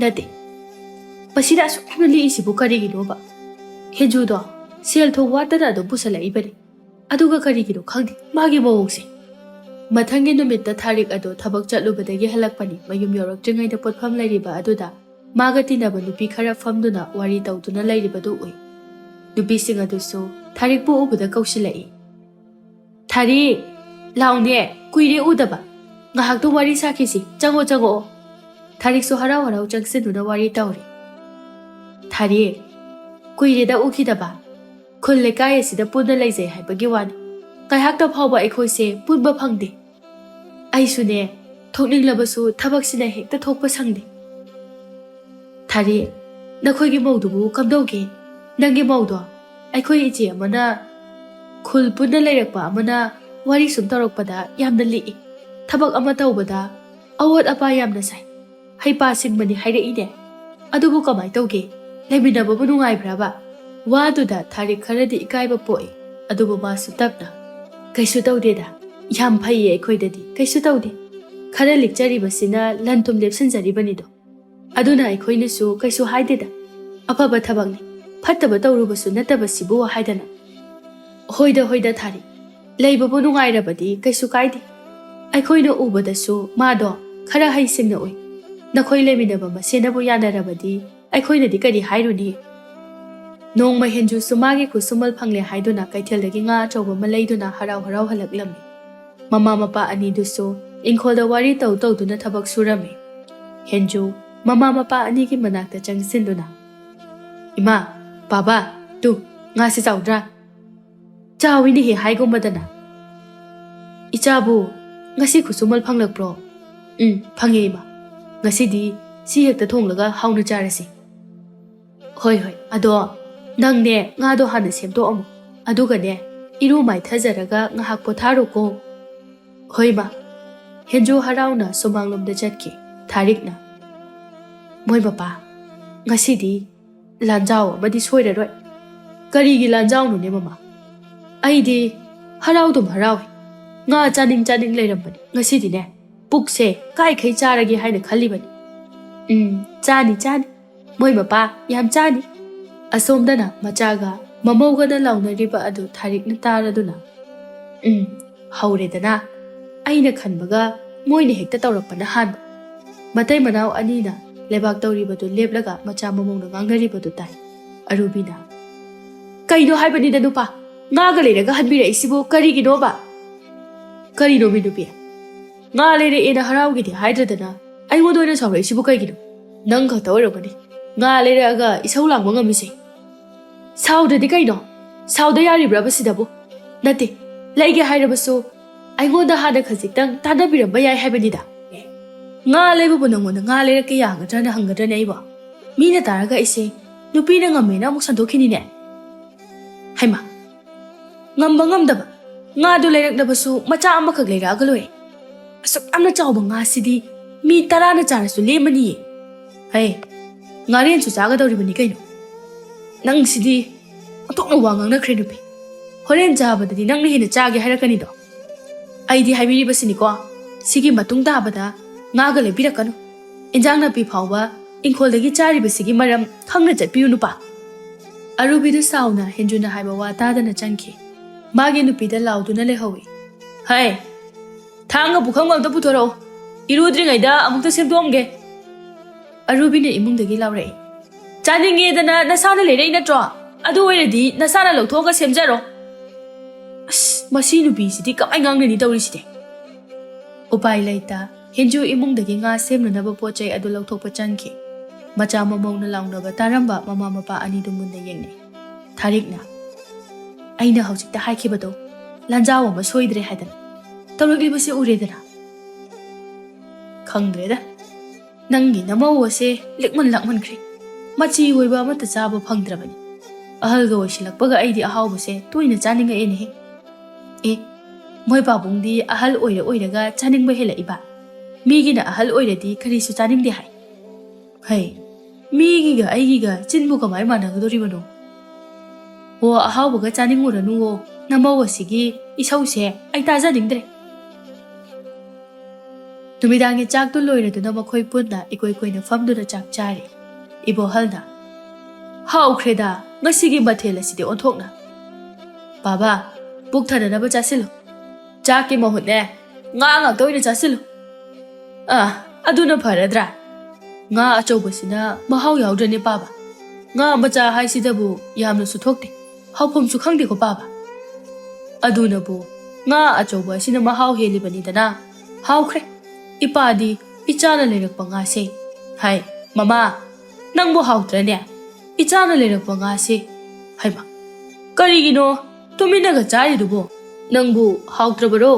"ꯅꯠꯇꯦ, ꯃꯁꯤꯗ ꯑꯁꯨꯛ ꯌꯥꯝꯅ ꯂꯤꯛꯏꯁꯤꯕꯨ ꯀꯔꯤꯒꯤꯅꯣꯕ? ꯍꯦꯟꯖꯨꯗꯣ ꯁꯦꯜ ꯊꯨꯝ ꯋꯥꯠꯇꯅ ꯑꯗꯨꯝ ꯄꯨꯁꯜꯂꯛꯏꯕꯅꯤ, ꯑꯗꯨꯒ ꯀꯔꯤꯒꯤꯅꯣ ꯈꯪꯗꯦ ꯃꯥꯒꯤ ꯃꯑꯣꯡꯁꯦ꯫" ꯃꯊꯪꯒꯤ ꯅꯨꯃꯤꯠꯇ ꯊꯥꯔꯤꯛ ꯑꯗꯨ ꯊꯕꯛ ꯆꯠꯂꯨꯕꯗꯒꯤ ꯍꯜꯂꯛꯄꯅꯤ꯫ ꯃꯌꯨꯝ ꯌꯧꯔꯛꯇ꯭ꯔꯤꯉꯩꯗ ꯄꯣꯠꯐꯝ ꯂꯩꯔꯤꯕ ꯑꯗꯨꯗ ꯃꯥꯒ ꯇꯤꯟꯅꯕ ꯅꯨꯄꯤ ꯈꯔ ꯐꯝꯗꯨꯅ ꯋꯥꯔꯤ ꯇꯧꯗꯨꯅ ꯂꯩꯔꯤꯕꯗꯨ ꯎꯏ꯫ ꯅꯨꯄꯤꯁꯤꯡ ꯑꯗꯨꯁꯨ ꯊꯥꯔꯤꯛꯄꯨ ꯎꯕꯗ ꯀꯧꯁꯤꯜꯂꯛꯏ꯫ "ꯊꯥꯔꯤꯛ, ꯂꯥꯎꯅꯦ, ꯀꯨꯏꯔꯦ ꯎꯗꯕ꯫ ꯉꯥꯏꯍꯥꯛꯇ ꯋꯥꯔꯤ ꯁꯥꯈꯤꯁꯤ, ꯆꯪꯉꯣ, ꯆꯪꯉꯛꯑꯣ꯫" ꯊꯥꯔꯤꯛꯁꯨ ꯍꯔꯥꯎ ꯍꯔꯥꯎ ꯆꯪꯁꯤꯟꯗꯨꯅ ꯋꯥꯔꯤ ꯇꯧꯔꯤ꯫ "ꯊꯥꯔꯤꯛ, ꯀꯨꯏꯔꯦꯗ ꯎꯈꯤꯗꯕ꯫ ꯈꯨꯜ ꯂꯩꯀꯥꯏ ꯑꯁꯤꯗ ꯄꯨꯟꯅ ꯂꯩꯖꯩ ꯍꯥꯏꯕꯒꯤ ꯋꯥꯅꯤ꯫ ꯉꯥꯏꯍꯥꯛꯇ ꯐꯥꯎꯕ ꯑꯩꯈꯣꯏꯁꯦ ꯄꯨꯟꯕ ꯐꯪꯗꯦ꯫ ꯑꯩꯁꯨꯅꯦ, ꯊꯣꯛꯅꯤꯡꯂꯕꯁꯨ ꯊꯕꯛꯁꯤꯅ ꯍꯦꯛꯇ ꯊꯣꯛꯄ ꯁꯪꯗꯦ꯫" "ꯊꯥꯔꯤꯛ, ꯅꯈꯣꯏꯒꯤ ꯃꯧꯗꯨꯕꯨ ꯀꯝꯗꯧꯒꯦ? ꯅꯪꯒꯤ ꯃꯧꯗꯣ ꯑꯩꯈꯣꯏ ꯏꯆꯦ ꯑꯃꯅ ꯈꯨꯜ ꯄꯨꯟꯅ ꯂꯩꯔꯛꯄ ꯑꯃꯅ ꯋꯥꯔꯤ ꯁꯨꯝ ꯇꯧꯔꯛꯄꯗ ꯌꯥꯝꯅ ꯂꯤꯛꯏ꯫ ꯊꯕꯛ ꯑꯃ ꯇꯧꯕꯗ ꯑꯋꯣꯠ ꯑꯄꯥ ꯌꯥꯝꯅ ꯁꯥꯏ꯫ ꯍꯩꯄꯥ ꯁꯤꯡꯕꯅꯤ ꯍꯥꯏꯔꯛꯏꯅꯦ꯫ ꯑꯗꯨꯕꯨ ꯀꯃꯥꯏ ꯇꯧꯒꯦ? ꯂꯩꯃꯤꯟꯅꯕꯕꯨ ꯅꯨꯡꯉꯥꯏꯕ꯭ꯔꯕ?" ꯋꯥꯗꯨꯗ ꯊꯥꯔꯤꯛ ꯈꯔꯗꯤ ꯏꯀꯥꯏꯕ ꯄꯣꯛꯏ꯫ ꯑꯗꯨꯕꯨ ꯃꯥꯁꯨ ꯇꯞꯅ, "ꯀꯩꯁꯨ ꯇꯧꯗꯦꯗ꯫ ꯌꯥꯝ ꯐꯩꯌꯦ ꯑꯩꯈꯣꯏꯗꯗꯤ꯫ ꯀꯩꯁꯨ ꯇꯧꯗꯦ꯫ ꯈꯔ ꯂꯤꯛꯆꯔꯤꯕꯁꯤꯅ ꯂꯟ ꯊꯨꯝ ꯂꯦꯞꯁꯤꯟꯖꯔꯤꯕꯅꯤꯗꯣ꯫ ꯑꯗꯨꯅ ꯑꯩꯈꯣꯏꯅꯁꯨ ꯀꯩꯁꯨ ꯍꯥꯏꯗꯦꯗ꯫ ꯑꯐꯕ ꯊꯕꯛꯅꯤ꯫ ꯐꯠꯇꯕ ꯇꯧꯔꯨꯕꯁꯨ ꯅꯠꯇꯕꯁꯤꯕꯨ" ꯍꯥꯏꯗꯅ꯫ "ꯍꯣꯏꯗ, ꯍꯣꯏꯗ ꯊꯥꯔꯤꯛ꯫ ꯂꯩꯕꯕꯨ ꯅꯨꯡꯉꯥꯏꯔꯕꯗꯤ ꯀꯩꯁꯨ ꯀꯥꯏꯗꯦ꯫ ꯑꯩꯈꯣꯏꯅ ꯎꯕꯗꯁꯨ ꯃꯥꯗꯣ ꯈꯔ ꯍꯩꯁꯤꯡꯅ ꯎꯏ꯫ ꯅꯈꯣꯏ ꯂꯩꯃꯤꯟꯅꯕ ꯃꯁꯦꯟꯅꯕꯨ ꯌꯥꯅꯔꯕꯗꯤ ꯑꯩꯈꯣꯏꯅꯗꯤ ꯀꯔꯤ ꯍꯥꯏꯔꯨꯅꯤ?" ꯅꯣꯡꯃ ꯍꯦꯟꯖꯨꯁꯨ ꯃꯥꯒꯤ ꯈꯨꯠꯁꯨꯃꯜ ꯐꯪꯂꯦ ꯍꯥꯏꯗꯨꯅ ꯀꯩꯊꯦꯜꯗꯒꯤ ꯉꯥ ꯑꯆꯧꯕ ꯑꯃ ꯂꯩꯗꯨꯅ ꯍꯔꯥꯎ ꯍꯔꯥꯎ ꯍꯜꯂꯛꯂꯝꯃꯤ꯫ ꯃꯃꯥ ꯃꯄꯥ ꯑꯅꯤꯗꯨꯁꯨ ꯏꯪꯈꯣꯜꯗ ꯋꯥꯔꯤ ꯇꯧ ꯇꯧꯗꯨꯅ ꯊꯕꯛ ꯁꯨꯔꯝꯃꯤ꯫ ꯍꯦꯟꯖꯨ ꯃꯃꯥ ꯃꯄꯥ ꯑꯅꯤꯒꯤ ꯃꯅꯥꯛꯇ ꯆꯪꯁꯤꯟꯗꯨꯅ, "ꯏꯃꯥ, ꯕꯥꯕꯥ, ꯇꯨ, ꯉꯥꯁꯤ ꯆꯥꯎꯗ꯭ꯔꯥ?" "ꯆꯥꯎꯏꯅꯦꯍꯦ, ꯍꯥꯏꯒꯨꯝꯕꯗꯅ꯫" "ꯏꯆꯥꯕꯨ ꯉꯁꯤ ꯈꯨꯠꯁꯨꯃꯜ ꯐꯪꯂꯛꯄ꯭ꯔꯣ?" "ꯎꯝ, ꯐꯪꯉꯦ ꯏꯃꯥ꯫ ꯉꯁꯤꯗꯤ ꯁꯤ ꯍꯦꯛꯇ ꯊꯣꯡꯂꯒ ꯍꯥꯎꯅ ꯆꯥꯔꯁꯤ꯫" "ꯍꯣꯏ, ꯍꯣꯏ꯫ ꯑꯗꯣ ꯅꯪꯅꯦ, ꯉꯥꯗꯣ ꯍꯥꯟꯅ ꯁꯦꯝꯗꯣꯛꯑꯝꯃꯣ꯫ ꯑꯗꯨꯒꯅꯦ, ꯏꯔꯨ ꯃꯥꯏꯊꯖꯔꯒ ꯉꯥꯏꯍꯥꯛ ꯄꯣꯊꯥꯔꯣꯀꯣ꯫" "ꯍꯣꯏ ꯃꯥ꯫" ꯍꯦꯟꯖꯨ ꯍꯔꯥꯎꯅ ꯁꯨꯃꯥꯡꯂꯣꯝꯗ ꯆꯠꯈꯤ꯫ ꯊꯥꯔꯤꯛꯅ, "ꯃꯣꯏ ꯃꯄꯥ, ꯉꯁꯤꯗꯤ ꯂꯥꯟꯖꯥꯎ ꯑꯃꯗꯤ ꯁꯣꯏꯔꯔꯣꯏ꯫" "ꯀꯔꯤꯒꯤ ꯂꯥꯟꯖꯥꯎꯅꯣꯅꯦ ꯃꯃꯥ? ꯑꯩꯗꯤ ꯍꯔꯥꯎꯗꯨꯝ ꯍꯔꯥꯎꯏ꯫ ꯉꯥ ꯆꯥꯅꯤꯡ ꯆꯥꯅꯤꯡ ꯂꯩꯔꯝꯕꯅꯤ꯫ ꯉꯁꯤꯗꯤꯅꯦ, ꯄꯨꯛꯁꯦ ꯀꯥꯏꯈꯩ ꯆꯥꯔꯒꯦ ꯍꯥꯏꯅ ꯈꯜꯂꯤꯕꯅꯤ꯫" "ꯎꯝ, ꯆꯥꯅꯤ, ꯆꯥꯅꯤ꯫ ꯃꯣꯏ ꯃꯄꯥ ꯌꯥꯝ ꯆꯥꯅꯤ꯫" ꯑꯁꯣꯝꯗꯅ ꯃꯆꯥꯒ ꯃꯃꯧꯒꯅ ꯂꯥꯎꯅꯔꯤꯕ ꯑꯗꯨ ꯊꯥꯔꯤꯛꯅ ꯇꯥꯔꯗꯨꯅ, "ꯎꯝ, ꯍꯧꯔꯦꯗꯅ꯫ ꯑꯩꯅ ꯈꯟꯕꯒ ꯃꯣꯏꯅ ꯍꯦꯛꯇ ꯇꯧꯔꯛꯄꯅ ꯍꯥꯟꯕ꯫ ꯃꯇꯩ ꯃꯅꯥꯎ ꯑꯅꯤꯅ ꯂꯩꯕꯥꯛ ꯇꯧꯔꯤꯕꯗꯨ ꯂꯦꯞꯂꯒ ꯃꯆꯥ ꯃꯃꯧꯅ ꯉꯥꯡꯅꯔꯤꯕꯗꯨ ꯇꯥꯏ꯫ ꯑꯔꯨꯕꯤꯅ, "ꯀꯩꯅꯣ ꯍꯥꯏꯕꯅꯤꯗ ꯅꯨꯄꯥ, ꯉꯥꯒ ꯂꯩꯔꯒ ꯍꯟꯕꯤꯔꯛꯏꯁꯤꯕꯨ ꯀꯔꯤꯒꯤꯅꯣꯕ?" "ꯀꯔꯤꯅꯣꯃꯤ ꯅꯨꯄꯤ? ꯉꯥ ꯂꯩꯔꯛꯑꯦꯅ ꯍꯔꯥꯎꯒꯦꯗꯤ ꯍꯥꯏꯗ꯭ꯔꯗꯅ ꯑꯩꯉꯣꯟꯗ ꯑꯣꯏꯅ ꯁꯥꯎꯔꯛꯏꯁꯤꯕꯨ ꯀꯩꯒꯤꯅꯣ? ꯅꯪ ꯈꯛꯇ ꯑꯣꯏꯔꯝꯒꯅꯤ ꯉꯥ ꯂꯩꯔꯛꯑꯒ ꯏꯁꯧ ꯂꯥꯡꯕ ꯉꯝꯃꯤꯁꯦ꯫ ꯁꯥꯎꯗ꯭ꯔꯗꯤ ꯀꯩꯅꯣ? ꯁꯥꯎꯗ ꯌꯥꯔꯤꯕ꯭ꯔꯕ ꯁꯤꯗꯕꯨ? ꯅꯠꯇꯦ, ꯂꯩꯒꯦ ꯍꯥꯏꯔꯕꯁꯨ ꯑꯩꯉꯣꯟꯗ ꯍꯥꯟꯅ ꯈꯖꯤꯛꯇꯪ ꯇꯥꯟꯅꯕꯤꯔꯝꯕ ꯌꯥꯏ ꯍꯥꯏꯕꯅꯤꯗ꯫ ꯉꯥ ꯂꯩꯕꯕꯨ ꯅꯪꯉꯣꯟꯗ ꯉꯥ ꯂꯩꯔꯛꯀꯦ ꯌꯥꯒꯗ꯭ꯔꯅ ꯍꯪꯒꯗ꯭ꯔꯅꯦ ꯑꯩꯕꯣ? ꯃꯤꯅ ꯇꯥꯔꯒ ꯑꯩꯁꯦ ꯅꯨꯄꯤꯅ ꯉꯝꯃꯦꯅ ꯑꯃꯨꯛ ꯁꯟꯗꯣꯛꯈꯤꯅꯤꯅꯦ꯫ ꯍꯩꯃꯥ, ꯉꯝꯕ ꯉꯝꯗꯕ, ꯉꯥꯗꯨ ꯂꯩꯔꯛꯅꯕꯁꯨ ꯃꯆꯥ ꯑꯃꯈꯛ ꯂꯩꯔꯛꯑꯒ ꯂꯣꯏꯔꯦ꯫ ꯑꯁꯨꯛ ꯌꯥꯝꯅ ꯆꯥꯎꯕ ꯉꯥꯁꯤꯗꯤ ꯃꯤ ꯇꯔꯥꯅ ꯆꯥꯔꯁꯨ ꯂꯦꯝꯃꯅꯤꯌꯦ꯫ ꯍꯩ, ꯉꯥꯔꯦꯟꯁꯨ ꯆꯥꯒꯗꯧꯔꯤꯕꯅꯤ ꯀꯩꯅꯣ꯫ ꯅꯪꯁꯤꯗꯤ ꯑꯣꯟꯊꯣꯛꯅ ꯋꯥ ꯉꯥꯡꯅꯈ꯭ꯔꯦ ꯅꯨꯄꯤ꯫ ꯍꯣꯔꯦꯟ ꯆꯥꯕꯗꯗꯤ ꯅꯪꯅ ꯍꯦꯟꯅ ꯆꯥꯒꯦ ꯍꯥꯏꯔꯛꯀꯅꯤꯗꯣ꯫ ꯑꯩꯗꯤ ꯍꯥꯏꯕꯤꯔꯤꯕꯁꯤꯅꯤꯀꯣ, ꯁꯤꯒꯤ ꯃꯇꯨꯡ ꯇꯥꯕꯗ ꯉꯥꯒ ꯂꯩꯕꯤꯔꯛꯀꯅꯨ꯫ ꯏꯟꯖꯥꯡ ꯅꯥꯄꯤ ꯐꯥꯎꯕ ꯏꯪꯈꯣꯜꯗꯒꯤ ꯆꯥꯔꯤꯕꯁꯤꯒꯤ ꯃꯔꯝ ꯈꯪꯅ ꯆꯠꯄꯤꯌꯨ ꯅꯨꯄꯥ꯫ ꯑꯔꯨꯕꯤꯗꯨ ꯁꯥꯎꯅ ꯍꯦꯟꯖꯨꯅ ꯍꯥꯏꯕ ꯋꯥ ꯇꯥꯗꯅ ꯆꯪꯈꯤ꯫ ꯃꯥꯒꯤ ꯅꯨꯄꯤꯗ ꯂꯥꯎꯗꯨꯅ ꯂꯩꯍꯧꯏ꯫ "ꯍꯩ, ꯊꯥꯡꯒ ꯄꯨꯈꯝꯒ ꯑꯝꯇ ꯄꯨꯊꯣꯔꯛꯎ꯫ ꯏꯔꯨꯗ꯭ꯔꯤꯉꯩꯗ ꯑꯃꯨꯛꯇ ꯁꯦꯝꯗꯣꯛꯑꯝꯒꯦ꯫" ꯑꯔꯨꯕꯤꯅ ꯏꯃꯨꯡꯗꯒꯤ ꯂꯥꯎꯔꯛꯏ꯫ "ꯆꯥꯅꯤꯡꯉꯦꯗꯅ ꯅꯁꯥꯅ ꯂꯩꯔꯛꯏ ꯅꯠꯇ꯭ꯔꯣ? ꯑꯗꯨ ꯑꯣꯏꯔꯗꯤ ꯅꯁꯥꯅ ꯂꯧꯊꯣꯛꯑꯒ ꯁꯦꯝꯖꯔꯣ꯫" ꯑꯁ, ꯃꯁꯤ ꯅꯨꯄꯤꯁꯤꯗꯤ ꯀꯃꯥꯏ ꯉꯥꯡꯅꯅꯤ ꯇꯧꯔꯤꯁꯤꯗꯤ? ꯎꯄꯥꯏ ꯂꯩꯇ, ꯍꯦꯟꯖꯨ ꯏꯃꯨꯡꯗꯒꯤ ꯉꯥ ꯁꯦꯝꯅꯅꯕ ꯄꯣꯠ ꯆꯩ ꯑꯗꯨ ꯂꯧꯊꯣꯛꯄ ꯆꯪꯈꯤ꯫ ꯃꯆꯥ ꯃꯃꯧꯅ ꯂꯥꯎꯅꯕ ꯇꯥꯔꯝꯕ ꯃꯃꯥ ꯃꯄꯥ ꯑꯅꯤꯗꯨ ꯃꯨꯟꯅ ꯌꯦꯡꯅꯩ꯫ ꯊꯥꯔꯤꯛꯅ, "ꯑꯩꯅ ꯍꯧꯖꯤꯛꯇ ꯍꯥꯏꯈꯤꯕꯗꯣ, ꯂꯥꯟꯖꯥꯎ ꯑꯃ ꯁꯣꯏꯗ꯭ꯔꯦ ꯍꯥꯏꯗꯅ꯫ ꯇꯧꯔꯛꯂꯤꯕꯁꯦ ꯎꯔꯦꯗꯅ꯫" "ꯈꯪꯗ꯭ꯔꯦꯗ, ꯅꯪꯒꯤ ꯅꯃꯧ ꯑꯁꯦ ꯂꯤꯛꯃꯟ ꯂꯥꯛꯃꯟꯈ꯭ꯔꯦ꯫ ꯃꯆꯤ ꯑꯣꯏꯕ ꯑꯃꯠꯇ ꯆꯥꯕ ꯐꯪꯗ꯭ꯔꯕꯅꯤ꯫ ꯑꯍꯜꯒ ꯑꯣꯏꯁꯤꯜꯂꯛꯄꯒ ꯑꯩꯗꯤ ꯑꯍꯥꯎꯕꯁꯦ ꯇꯣꯏꯅ ꯆꯥꯅꯤꯡꯉꯛꯑꯦꯅꯦꯍꯦ꯫ ꯑꯦ, ꯃꯣꯏ ꯄꯥꯕꯨꯡꯗꯤ ꯑꯍꯜ ꯑꯣꯏꯔ ꯑꯣꯏꯔꯒ ꯆꯥꯅꯤꯡꯕ ꯍꯦꯜꯂꯛꯏꯕ꯫ ꯃꯤꯒꯤꯅ ꯑꯍꯜ ꯑꯣꯏꯔꯗꯤ ꯀꯔꯤꯁꯨ ꯆꯥꯅꯤꯡꯗꯦ ꯍꯥꯏ꯫ ꯍꯩ, ꯃꯤꯒꯤꯒ ꯑꯩꯒꯤꯒ ꯆꯤꯟꯕꯨ ꯀꯃꯥꯏ ꯃꯥꯟꯅꯒꯗꯣꯔꯤꯕꯅꯣ? ꯑꯣ, ꯑꯍꯥꯎꯕꯒ ꯆꯥꯅꯤꯡꯉꯨꯔꯅꯨꯋꯣ, ꯅꯃꯧ ꯑꯁꯤꯒꯤ ꯏꯁꯧꯁꯦ ꯑꯩ ꯇꯥꯖꯅꯤꯡꯗ꯭ꯔꯦ꯫" ꯅꯨꯃꯤꯗꯥꯡꯒꯤ ꯆꯥꯛꯇꯨ ꯂꯣꯏꯔꯗꯨꯅ ꯃꯈꯣꯏ ꯄꯨꯟꯅ ꯏꯀꯣꯏ ꯀꯣꯏꯅ ꯐꯝꯗꯨꯅ ꯆꯥꯛ ꯆꯥꯔꯤ꯫ ꯏꯕꯣꯍꯜꯅ, "ꯍꯥꯎꯈ꯭ꯔꯦꯗ, ꯉꯁꯤꯒꯤ ꯃꯊꯦꯜ ꯑꯁꯤꯗꯤ ꯑꯣꯟꯊꯣꯛꯅ꯫ ꯕꯥꯕꯥ, ꯄꯨꯛ ꯊꯟꯅꯅꯕ ꯆꯥꯁꯤꯜꯂꯨ꯫ ꯆꯥꯛꯀꯤ ꯃꯍꯨꯠꯅꯦ, ꯉꯥ ꯉꯥꯛꯇ ꯑꯣꯏꯅ ꯆꯥꯁꯤꯜꯂꯨ꯫ ꯑꯥ, ꯑꯗꯨꯅ ꯐꯔꯗ꯭ꯔꯥ? ꯉꯥ ꯑꯆꯧꯕꯁꯤꯅ ꯃꯍꯥꯎ ꯌꯥꯎꯗ꯭ꯔꯅꯦ ꯄꯥꯕ? ꯉꯥ ꯃꯆꯥ ꯍꯥꯏꯁꯤꯗꯕꯨ ꯌꯥꯝꯅꯁꯨ ꯊꯣꯛꯇꯦ, ꯍꯥꯎꯐꯝꯁꯨ ꯈꯪꯗꯦꯀꯣ ꯄꯥꯕ꯫ ꯑꯗꯨꯅꯕꯨ ꯉꯥ ꯑꯆꯧꯕ ꯑꯁꯤꯅ ꯃꯍꯥꯎ ꯍꯦꯜꯂꯤꯕꯅꯤꯗꯅ꯫ ꯍꯥꯎꯈ꯭ꯔꯦ꯫ ꯏꯄꯥꯗꯤ ꯏꯆꯥꯅ ꯂꯩꯔꯛꯄ ꯉꯥꯁꯦ ꯍꯥꯏ꯫ "ꯃꯃꯥ, ꯅꯪꯕꯨ ꯍꯥꯎꯇ꯭ꯔꯅꯦ? ꯏꯆꯥꯅ ꯂꯩꯔꯛꯄ ꯉꯥꯁꯦ?" ꯍꯥꯏꯃ, ꯀꯔꯤꯒꯤꯅꯣ ꯇꯨꯃꯤꯟꯅꯒ ꯆꯥꯔꯤꯗꯨꯕꯣ? ꯅꯪꯕꯨ ꯍꯥꯎꯇ꯭ꯔꯕꯔꯣ?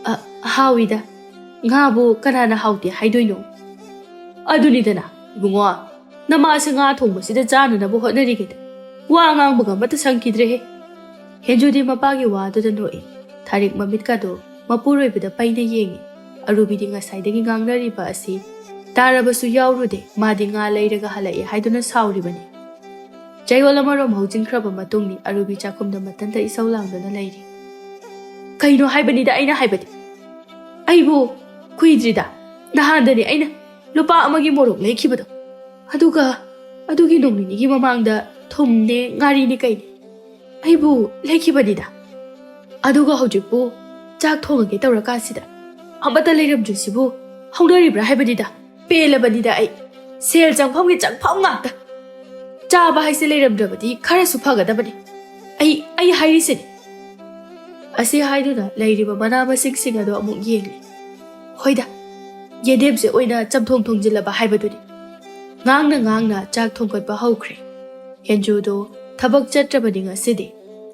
"ꯑ, ꯍꯥꯎꯏꯗ꯫ ꯉꯥꯕꯨ ꯀꯅꯥꯅ ꯍꯥꯎꯇꯦ ꯍꯥꯏꯗꯣꯏꯅꯣ?" "ꯑꯗꯨꯅꯤꯗꯅ, ꯏꯕꯨꯡꯉꯣ, ꯅꯃꯥꯁꯦ ꯉꯥ ꯊꯣꯡꯕꯁꯤꯗ ꯆꯥꯅꯅꯕ ꯍꯣꯠꯅꯔꯤꯉꯩꯗ ꯋꯥ ꯉꯥꯡꯕꯒ ꯑꯃꯠꯇ ꯁꯪꯈꯤꯗ꯭ꯔꯦꯍꯦ꯫" ꯍꯦꯟꯖꯨꯗꯤ ꯃꯄꯥꯒꯤ ꯋꯥꯗꯨꯗ ꯅꯣꯛꯏ꯫ ꯊꯥꯔꯤꯛ ꯃꯃꯤꯠꯀꯗꯣ ꯃꯄꯨꯔꯣꯏꯕꯗ ꯄꯩꯅ ꯌꯦꯡꯉꯤ꯫ ꯑꯔꯨꯕꯤꯗꯤ ꯉꯁꯥꯏꯗꯒꯤ ꯉꯥꯡꯅꯔꯤꯕ ꯑꯁꯤ ꯇꯥꯔꯕꯁꯨ ꯌꯥꯎꯔꯨꯗꯦ꯫ ꯃꯥꯗꯤ ꯉꯥ ꯂꯩꯔꯒ ꯍꯜꯂꯛꯑꯦ ꯍꯥꯏꯗꯨꯅ ꯁꯥꯎꯔꯤꯕꯅꯤ꯫ ꯆꯌꯣꯜ ꯑꯃꯔꯣꯝ ꯍꯧꯖꯤꯟꯈ꯭ꯔꯕ ꯃꯇꯨꯡꯅꯤ꯫ ꯑꯔꯨꯕꯤ ꯆꯥꯛꯈꯨꯝꯗ ꯃꯊꯟꯇ ꯏꯁꯧ ꯂꯥꯡꯗꯨꯅ ꯂꯩꯔꯤ꯫ "ꯀꯩꯅꯣ ꯍꯥꯏꯕꯅꯤꯗ ꯑꯩꯅ ꯍꯥꯏꯕꯗꯤ꯫ ꯑꯩꯕꯨ ꯀꯨꯏꯗ꯭ꯔꯤꯗ, ꯅꯍꯥꯟꯗꯅꯦ ꯑꯩꯅ ꯂꯨꯄꯥ ꯑꯃꯒꯤ ꯃꯣꯔꯣꯛ ꯂꯩꯈꯤꯕꯗꯣ꯫ ꯑꯗꯨꯒ ꯑꯗꯨꯒꯤ ꯅꯣꯡ ꯅꯤꯅꯤꯒꯤ ꯃꯃꯥꯡꯗ ꯊꯨꯝꯅꯦ, ꯉꯥꯔꯤꯅꯦ, ꯀꯩꯅꯦ꯫ ꯑꯩꯕꯨ ꯂꯩꯈꯤꯕꯅꯤꯗ꯫ ꯑꯗꯨꯒ ꯍꯧꯖꯤꯛꯄꯨ ꯆꯥꯛ ꯊꯣꯡꯉꯒꯦ ꯇꯧꯔꯀꯥꯟꯁꯤꯗ ꯑꯃꯠꯇ ꯂꯩꯔꯝꯗ꯭ꯔꯤꯁꯤꯕꯨ ꯍꯧꯅꯔꯤꯕ꯭ꯔꯥ ꯍꯥꯏꯕꯅꯤꯗ꯫ ꯄꯦꯜꯂꯕꯅꯤꯗ ꯑꯩ꯫ ꯁꯦꯜ ꯆꯪꯐꯝꯒꯤ ꯆꯪꯐꯝ ꯉꯥꯛꯇ꯫ ꯆꯥꯕ ꯍꯥꯏꯁꯦ ꯂꯩꯔꯝꯗ꯭ꯔꯕꯗꯤ ꯈꯔꯁꯨ ꯐꯒꯗꯕꯅꯤ꯫ ꯑꯩ, ꯑꯩ ꯍꯥꯏꯔꯤꯁꯤꯅꯤ꯫" ꯑꯁꯤ ꯍꯥꯏꯗꯨꯅ ꯂꯩꯔꯤꯕ ꯃꯅꯥ ꯃꯁꯤꯡꯁꯤꯡ ꯑꯗꯨ ꯑꯃꯨꯛ ꯌꯦꯡꯂꯤ꯫ ꯍꯣꯏꯗ, ꯌꯦꯟꯗꯦꯝꯁꯦ ꯑꯣꯏꯅ ꯆꯝꯊꯣꯡ ꯊꯣꯡꯖꯤꯜꯂꯕ ꯍꯥꯏꯕꯗꯨꯅꯤ꯫ ꯉꯥꯡꯅ ꯉꯥꯡꯅ ꯆꯥꯛ ꯊꯣꯡꯒꯠꯄ ꯍꯧꯈ꯭ꯔꯦ꯫ ꯍꯦꯟꯖꯨꯗꯣ ꯊꯕꯛ ꯆꯠꯇ꯭ꯔꯕꯅꯤ ꯉꯁꯤꯗꯤ꯫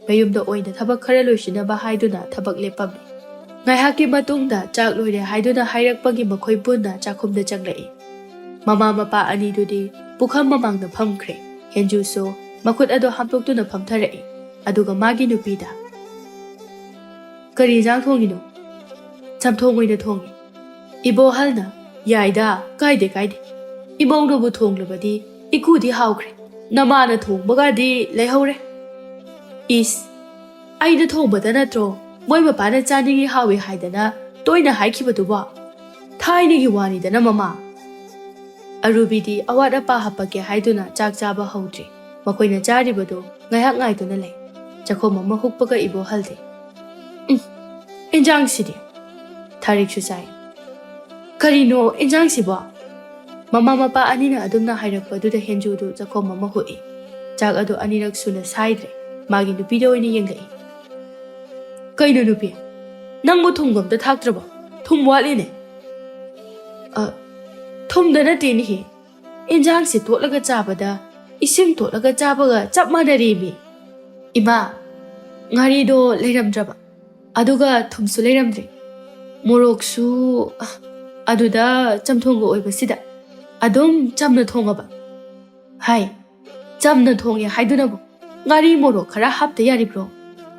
ꯃꯌꯨꯝꯗ ꯑꯣꯏꯅ ꯊꯕꯛ ꯈꯔ ꯂꯣꯏꯁꯤꯟꯅꯕ ꯍꯥꯏꯗꯨꯅ ꯊꯕꯛ ꯂꯦꯞꯄꯝꯃꯤ꯫ ꯉꯥꯏꯍꯥꯛꯀꯤ ꯃꯇꯨꯡꯗ ꯆꯥꯛ ꯂꯣꯏꯔꯦ ꯍꯥꯏꯗꯨꯅ ꯍꯥꯏꯔꯛꯄꯒꯤ ꯃꯈꯣꯏ ꯄꯨꯟꯅ ꯆꯥꯛꯈꯨꯝꯗ ꯆꯪꯂꯛꯏ꯫ ꯃꯃꯥ ꯃꯄꯥ ꯑꯅꯤꯗꯨꯗꯤ ꯄꯨꯈꯝ ꯃꯃꯥꯡꯗ ꯐꯝꯈ꯭ꯔꯦ꯫ ꯍꯦꯟꯖꯨꯁꯨ ꯃꯈꯨꯠ ꯑꯗꯨ ꯍꯥꯝꯗꯣꯛꯇꯨꯅ ꯐꯝꯊꯔꯛꯏ꯫ ꯑꯗꯨꯒ ꯃꯥꯒꯤ ꯅꯨꯄꯤꯗ, "ꯀꯔꯤ ꯏꯟꯖꯥꯡ ꯊꯣꯡꯉꯤꯅꯣ?" "ꯆꯝꯊꯣꯡ ꯑꯣꯏꯅ ꯊꯣꯡꯉꯤ꯫" ꯏꯕꯣꯍꯜꯅ, "ꯌꯥꯏꯗ, ꯀꯥꯏꯗꯦ, ꯀꯥꯏꯗꯦ꯫ ꯏꯃꯧꯅꯕꯨ ꯊꯣꯡꯂꯕꯗꯤ ꯏꯀꯨꯗꯤ ꯍꯥꯎꯈ꯭ꯔꯦ꯫ ꯅꯃꯥꯅ ꯊꯣꯡꯕꯒꯗꯤ ꯂꯩꯍꯧꯔꯦ꯫" "ꯏꯁ, ꯑꯩꯅ ꯊꯣꯡꯕꯗ ꯅꯠꯇ꯭ꯔꯣ ꯃꯣꯏ ꯃꯄꯥꯅ ꯆꯥꯅꯤꯡꯉꯤ, ꯍꯥꯎꯏ ꯍꯥꯏꯗꯅ ꯇꯣꯏꯅ ꯍꯥꯏꯈꯤꯕꯗꯨꯕꯣ? ꯊꯥꯏꯅꯒꯤ ꯋꯥꯅꯤꯗꯅ, ꯃꯃꯥ꯫" ꯑꯔꯨꯕꯤꯗꯤ ꯑꯋꯥꯠ ꯑꯄꯥ ꯍꯥꯞꯄꯛꯀꯦ ꯍꯥꯏꯗꯨꯅ ꯆꯥꯛ ꯆꯥꯕ ꯍꯧꯗ꯭ꯔꯤ꯫ ꯃꯈꯣꯏꯅ ꯆꯥꯔꯤꯕꯗꯨ ꯉꯥꯏꯍꯥꯛ ꯉꯥꯏꯗꯨꯅ ꯂꯩ꯫ ꯆꯥꯛꯈꯣꯝ ꯑꯃ ꯍꯨꯛꯄꯒ ꯏꯕꯣꯍꯜꯗꯤ, "ꯎꯝ, ꯏꯟꯖꯥꯡꯁꯤꯗꯤ ꯊꯥꯔꯤꯛꯁꯨ ꯆꯥꯏ꯫ "ꯀꯔꯤꯅꯣ ꯏꯟꯖꯥꯡꯁꯤꯕꯣ?" ꯃꯃꯥ ꯃꯄꯥ ꯑꯅꯤꯅ ꯑꯗꯨꯝꯅ ꯍꯥꯏꯔꯛꯄꯗꯨꯗ ꯍꯦꯟꯖꯨꯗꯨ ꯆꯥꯛꯈꯣꯝ ꯑꯃ ꯍꯨꯛꯏ꯫ ꯆꯥꯛ ꯑꯗꯨ ꯑꯅꯤꯔꯛ ꯁꯨꯅ ꯁꯥꯏꯗ꯭ꯔꯦ꯫ ꯃꯥꯒꯤ ꯅꯨꯄꯤꯗ ꯑꯣꯏꯅ ꯌꯦꯡꯂꯛꯏ꯫ "ꯀꯩꯅꯣ ꯅꯨꯄꯤ, ꯅꯪꯕꯨ ꯊꯨꯝꯒ ꯑꯝꯇ ꯊꯥꯛꯇ꯭ꯔꯕꯣ? ꯊꯨꯝ ꯋꯥꯠꯂꯤꯅꯦ꯫" "ꯑ, ꯊꯨꯝꯗ ꯅꯠꯇꯦꯅꯦꯍꯦ, ꯏꯟꯖꯥꯡꯁꯦ ꯇꯣꯠꯂꯒ ꯆꯥꯕꯗ ꯏꯁꯤꯡ ꯇꯣꯠꯂꯒ ꯆꯥꯕꯒ ꯆꯞ ꯃꯥꯟꯅꯔꯦꯃꯤ꯫ ꯏꯃꯥ, ꯉꯥꯔꯤꯗꯣ ꯂꯩꯔꯝꯗ꯭ꯔꯕ, ꯑꯗꯨꯒ ꯊꯨꯝꯁꯨ ꯂꯩꯔꯝꯗ꯭ꯔꯦ꯫ ꯃꯣꯔꯣꯛꯁꯨ, ꯑ, ꯑꯗꯨꯗ ꯆꯝꯊꯣꯡꯒ ꯑꯣꯏꯕꯁꯤꯗ ꯑꯗꯨꯝ ꯆꯝꯅ ꯊꯣꯡꯉꯕ꯫" "ꯍꯥꯏ, ꯆꯝꯅ ꯊꯣꯡꯉꯦ ꯍꯥꯏꯗꯨꯅꯕꯨ ꯉꯥꯔꯤ ꯃꯣꯔꯣꯛ ꯈꯔ ꯍꯥꯞꯇ ꯌꯥꯔꯤꯕ꯭ꯔꯣ?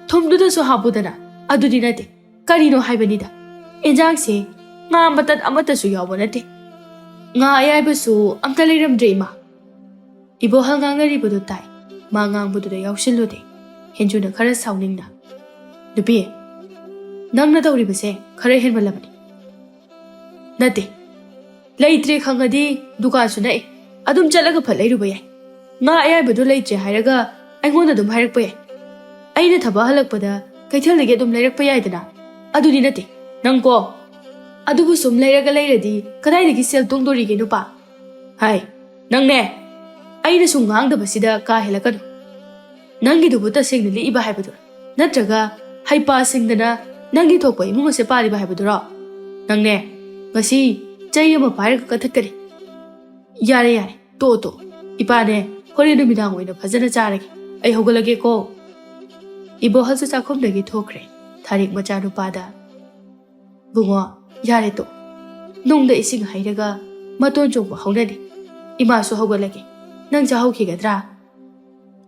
ꯊꯨꯝꯗꯨꯗꯁꯨ ꯍꯥꯞꯄꯨꯗꯅ꯫" "ꯑꯗꯨꯗꯤ ꯅꯠꯇꯦ, ꯀꯔꯤꯅꯣ ꯍꯥꯏꯕꯅꯤꯗ꯫ ꯏꯟꯖꯥꯡꯁꯦ ꯉꯥ ꯃꯇꯠ ꯑꯃꯠꯇꯁꯨ ꯌꯥꯎꯕ ꯅꯠꯇꯦ꯫ ꯉꯥ ꯑꯌꯥꯏꯕꯁꯨ ꯑꯝꯇ ꯂꯩꯔꯝꯗ꯭ꯔꯦ ꯏꯃꯥ꯫" ꯏꯕꯣꯍꯜ ꯉꯥꯡꯅꯔꯤꯕꯗꯨ ꯇꯥꯏ꯫ ꯃꯥ ꯉꯥꯡꯕꯗꯨꯗ ꯌꯥꯎꯁꯤꯜꯂꯨꯗꯦ꯫ ꯍꯦꯟꯖꯨꯅ ꯈꯔ ꯁꯥꯎꯅꯤꯡꯅ, "ꯅꯨꯄꯤ, ꯅꯪꯅ ꯇꯧꯔꯤꯕꯁꯦ ꯈꯔ ꯍꯦꯟꯃꯜꯂꯕꯅꯤ꯫" "ꯅꯠꯇꯦ, ꯂꯩꯇ꯭ꯔꯦ ꯈꯪꯉꯗꯤ ꯗꯨꯀꯥꯟꯁꯨ ꯅꯛꯑꯦ, ꯑꯗꯨꯝ ꯆꯠꯂꯒ ꯐꯠ ꯂꯩꯔꯨꯕ ꯌꯥꯏ꯫ ꯉꯥ ꯑꯌꯥꯏꯕꯗꯨ ꯂꯩꯇ꯭ꯔꯦ ꯍꯥꯏꯔꯒ ꯑꯩꯉꯣꯟꯗ ꯑꯗꯨꯝ ꯍꯥꯏꯔꯛꯄ ꯌꯥꯏ꯫ ꯑꯩꯅ ꯊꯕꯛ ꯍꯜꯂꯛꯄꯗ ꯀꯩꯊꯦꯜꯗꯒꯤ ꯑꯗꯨꯝ ꯂꯩꯔꯛꯄ ꯌꯥꯏꯗꯅ꯫ ꯑꯗꯨꯗꯤ ꯅꯠꯇꯦ, ꯅꯪꯀꯣ꯫ ꯑꯗꯨꯕꯨ ꯁꯨꯝ ꯂꯩꯔꯒ ꯂꯩꯔꯗꯤ ꯀꯗꯥꯏꯗꯒꯤ ꯁꯦꯜ ꯇꯣꯡꯗꯣꯔꯤꯒꯦ ꯅꯨꯄꯥ? ꯍꯥꯏ, ꯅꯪꯅꯦ, ꯑꯩꯅ ꯁꯨꯝ ꯉꯥꯡꯗꯕꯁꯤꯗ ꯀꯥ ꯍꯦꯜꯂꯛꯀꯅꯨ꯫ ꯅꯪꯒꯤꯗꯨꯕꯨ ꯇꯁꯦꯡꯅ ꯂꯤꯛꯏꯕ ꯍꯥꯏꯕꯗꯨꯔ? ꯅꯠꯇ꯭ꯔꯒ ꯍꯩꯄꯥ ꯁꯤꯡꯗꯅ ꯅꯪꯒꯤ ꯊꯣꯛꯄ ꯏꯃꯨꯡ ꯑꯁꯦ ꯄꯥꯜꯂꯤꯕ ꯍꯥꯏꯕꯗꯨꯔꯣ? ꯅꯪꯅꯦ, ꯉꯁꯤ ꯆꯩ ꯑꯃ ꯄꯥꯏꯔꯒ ꯀꯟꯊꯠꯀꯅꯤ꯫ ꯌꯥꯔꯦ, ꯌꯥꯔꯦ, ꯇꯣꯛꯑꯣ, ꯇꯣꯛꯑꯣ꯫ ꯏꯄꯥꯅꯦ, ꯍꯣꯔꯦꯟ ꯅꯨꯃꯤꯗꯥꯡ ꯑꯣꯏꯅ ꯐꯖꯅ ꯆꯥꯔꯒꯦ꯫ ꯑꯩ ꯍꯧꯒꯠꯂꯒꯦꯀꯣ꯫" ꯏꯕꯣꯍꯜꯁꯨ ꯆꯥꯛꯈꯨꯝꯗꯒꯤ ꯊꯣꯛꯈ꯭ꯔꯦ꯫ ꯊꯥꯔꯤꯛ ꯃꯆꯥꯅꯨꯄꯥꯗ, "ꯕꯨꯡꯉꯣ, ꯌꯥꯔꯦ ꯇꯣꯛ꯫ ꯅꯨꯡꯗ ꯏꯁꯤꯡ ꯍꯩꯔꯒ ꯃꯇꯣꯟ ꯆꯣꯡꯕ ꯍꯧꯅꯗꯦ꯫ ꯏꯃꯥꯁꯨ ꯍꯧꯒꯠꯂꯒꯦ꯫ ꯅꯪ ꯆꯥꯍꯧꯈꯤꯒꯗ꯭ꯔꯥ?"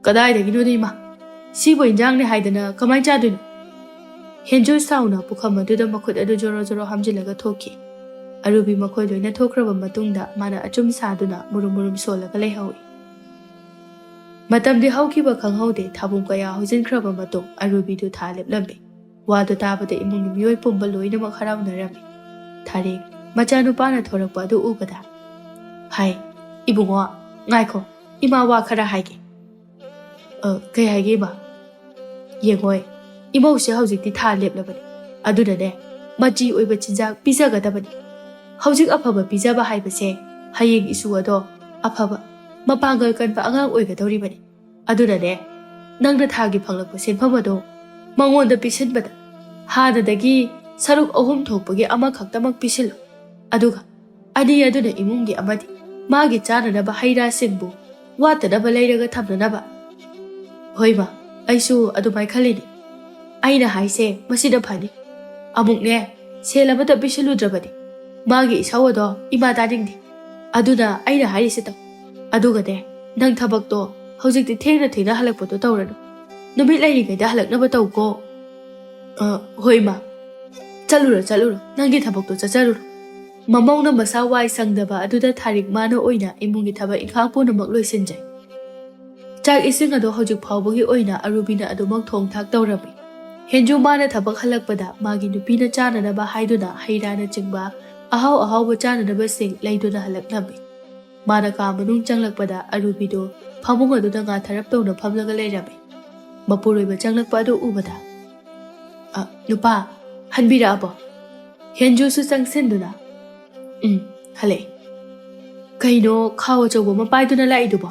"ꯀꯗꯥꯏꯗꯒꯤꯅꯣꯗ ꯏꯃꯥ? ꯁꯤꯕꯨ ꯏꯟꯖꯥꯡꯅꯦ ꯍꯥꯏꯗꯅ ꯀꯃꯥꯏ ꯆꯥꯗꯣꯏꯅꯣ?" ꯍꯦꯟꯖꯨ ꯁꯥꯎꯅ ꯄꯨꯈꯝ ꯑꯗꯨꯗ ꯃꯈꯨꯠ ꯑꯗꯨ ꯖꯣꯔꯣ ꯖꯣꯔꯣ ꯍꯥꯝꯖꯤꯜꯂꯒ ꯊꯣꯛꯈꯤ꯫ ꯑꯔꯨꯕꯤ ꯃꯈꯣꯏ ꯂꯣꯏꯅ ꯊꯣꯛꯈ꯭ꯔꯕ ꯃꯇꯨꯡꯗ ꯃꯥꯅ ꯑꯆꯨꯝ ꯁꯥꯗꯨꯅ ꯃꯨꯔꯨꯝ ꯃꯨꯔꯨꯝ ꯁꯣꯜꯂꯒ ꯂꯩꯍꯧꯏ꯫ ꯃꯇꯝꯗꯤ ꯍꯧꯈꯤꯕ ꯈꯪꯍꯧꯗꯦ, ꯊꯥꯕꯨꯡ ꯀꯌꯥ ꯍꯧꯖꯤꯟꯈ꯭ꯔꯕ ꯃꯇꯨꯡ ꯑꯔꯨꯕꯤꯗꯨ ꯊꯥ ꯂꯦꯞꯂꯝꯃꯤ꯫ ꯋꯥꯗꯨ ꯇꯥꯕꯗ ꯏꯃꯨꯡꯒꯤ ꯃꯤꯑꯣꯏ ꯄꯨꯝꯕ ꯂꯣꯏꯅꯃꯛ ꯍꯔꯥꯎꯅꯔꯝꯃꯤ꯫ ꯊꯥꯔꯤꯛ, ꯃꯆꯥꯅꯨꯄꯥꯅ ꯊꯣꯔꯛꯄ ꯑꯗꯨ ꯎꯕꯗ, "ꯍꯥꯏ, ꯏꯕꯨꯡꯉꯣ, ꯉꯥꯏꯈꯣ, ꯏꯃꯥ ꯋꯥ ꯈꯔ ꯍꯥꯏꯒꯦ꯫" "ꯑ, ꯀꯩ ꯍꯥꯏꯒꯦ ꯏꯃꯥ?" "ꯌꯦꯡꯉꯣꯏ, ꯏꯃꯧꯁꯦ ꯍꯧꯖꯤꯛꯇꯤ ꯊꯥ ꯂꯦꯞꯂꯕꯅꯤ꯫ ꯑꯗꯨꯅꯅꯦ, ꯃꯆꯤ ꯑꯣꯏꯕ ꯆꯤꯟꯖꯥꯛ ꯄꯤꯖꯒꯗꯕꯅꯤ꯫ ꯍꯧꯖꯤꯛ ꯑꯐꯕ ꯄꯤꯖꯕ ꯍꯥꯏꯕꯁꯦ ꯍꯌꯦꯡ ꯏꯁꯨ ꯑꯗꯣ ꯑꯐꯕ, ꯃꯄꯥꯡꯒꯜ ꯀꯟꯕ ꯑꯉꯥꯡ ꯑꯣꯏꯒꯗꯧꯔꯤꯕꯅꯤ꯫ ꯑꯗꯨꯅꯅꯦ, ꯅꯪꯅ ꯊꯥꯒꯤ ꯐꯪꯂꯛꯄ ꯁꯦꯟꯐꯝ ꯑꯗꯣ ꯃꯉꯣꯟꯗ ꯄꯤꯁꯤꯟꯕꯗ ꯍꯥꯟꯅꯗꯒꯤ ꯁꯔꯨꯛ ꯑꯍꯨꯝ ꯊꯣꯛꯄꯒꯤ ꯑꯃꯈꯛꯇꯃꯛ ꯄꯤꯁꯤꯜꯂꯨ꯫ ꯑꯗꯨꯒ ꯑꯅꯤ ꯑꯗꯨꯅ ꯏꯃꯨꯡꯒꯤ ꯑꯃꯗꯤ ꯃꯥꯒꯤ ꯆꯥꯅꯅꯕ ꯍꯩ ꯔꯥꯁꯤꯡꯕꯨ ꯋꯥꯠꯇꯅꯕ ꯂꯩꯔꯒ ꯊꯝꯅꯅꯕ꯫ ꯍꯣꯏ ꯃꯥ, ꯑꯩꯁꯨ ꯑꯗꯨꯃꯥꯏ ꯈꯜꯂꯤꯅꯤ꯫ ꯑꯩꯅ ꯍꯥꯏꯁꯦ ꯃꯁꯤꯅ ꯐꯅꯤ꯫ ꯑꯃꯨꯛꯅꯦ, ꯁꯦꯜ ꯑꯃꯠꯇ ꯄꯤꯁꯤꯜꯂꯨꯗ꯭ꯔꯕꯗꯤ ꯃꯥꯒꯤ ꯏꯁꯧ ꯑꯗꯣ ꯏꯃꯥ ꯇꯥꯅꯤꯡꯗꯦ꯫ ꯑꯗꯨꯅ ꯑꯩꯅ ꯍꯥꯏꯔꯤꯁꯦ ꯇꯧ꯫ ꯑꯗꯨꯒꯅꯦ, ꯅꯪ ꯊꯕꯛꯇꯣ ꯍꯧꯖꯤꯛꯇꯤ ꯊꯦꯡꯅ ꯊꯦꯡꯅ ꯍꯜꯂꯛꯄꯗꯣ ꯇꯧꯔꯅꯨ꯫ ꯅꯨꯃꯤꯠ ꯂꯩꯔꯤꯉꯩꯗ ꯍꯜꯂꯛꯅꯕ ꯇꯧꯀꯣ꯫ ꯑ, ꯍꯣꯏ ꯃꯥ꯫ ꯆꯠꯂꯨꯔꯣ, ꯆꯠꯂꯨꯔꯣ꯫ ꯅꯪꯒꯤ ꯊꯕꯛꯇꯣ ꯆꯠꯆꯔꯨꯔꯣ꯫ ꯃꯃꯧꯅ ꯃꯁꯥ ꯋꯥꯏ ꯁꯪꯗꯕ ꯑꯗꯨꯗ ꯊꯥꯔꯤꯛ ꯃꯥꯅ ꯑꯣꯏꯅ ꯏꯃꯨꯡꯒꯤ ꯊꯕꯛ ꯏꯪꯈꯥꯡ ꯄꯨꯝꯅꯃꯛ ꯂꯣꯏꯁꯤꯟꯖꯩ꯫ ꯆꯥꯛ ꯏꯁꯤꯡ ꯑꯗꯣ ꯍꯧꯖꯤꯛ ꯐꯥꯎꯕꯒꯤ ꯑꯣꯏꯅ ꯑꯔꯨꯕꯤꯅ ꯑꯗꯨꯃꯛ ꯊꯣꯡ ꯊꯥꯛ ꯇꯧꯔꯝꯃꯤ꯫ ꯍꯦꯟꯖꯨ ꯃꯥꯅ ꯊꯕꯛ ꯍꯜꯂꯛꯄꯗ ꯃꯥꯒꯤ ꯅꯨꯄꯤꯅ ꯆꯥꯅꯅꯕ ꯍꯥꯏꯗꯨꯅ ꯍꯩ ꯔꯥꯅꯆꯤꯡꯕ ꯑꯍꯥꯎ ꯑꯍꯥꯎꯕ ꯆꯥꯅꯅꯕꯁꯤꯡ ꯂꯩꯗꯨꯅ ꯍꯜꯂꯛꯂꯝꯃꯤ꯫ ꯃꯥꯅ ꯀꯥ ꯃꯅꯨꯡ ꯆꯪꯂꯛꯄꯗ ꯑꯔꯨꯕꯤꯗꯨ ꯐꯃꯨꯡ ꯑꯗꯨꯗ ꯉꯥꯊꯔꯞ ꯇꯧꯅ ꯐꯝꯂꯒ ꯂꯩꯔꯝꯃꯤ꯫ ꯃꯄꯨꯔꯣꯏꯕ ꯆꯪꯂꯛꯄ ꯑꯗꯨ ꯎꯕꯗ, "ꯑ, ꯅꯨꯄꯥ, ꯍꯟꯕꯤꯔꯛꯑꯕꯣ?" ꯍꯦꯟꯖꯨꯁꯨ ꯆꯪꯁꯤꯟꯗꯨꯅ, "ꯎꯝ, ꯍꯜꯂꯛꯑꯦ꯫ ꯀꯩꯅꯣ ꯈꯥꯎ ꯑꯆꯧꯕ ꯑꯃ ꯄꯥꯏꯗꯨꯅ ꯂꯥꯛꯏꯗꯨꯕꯣ?"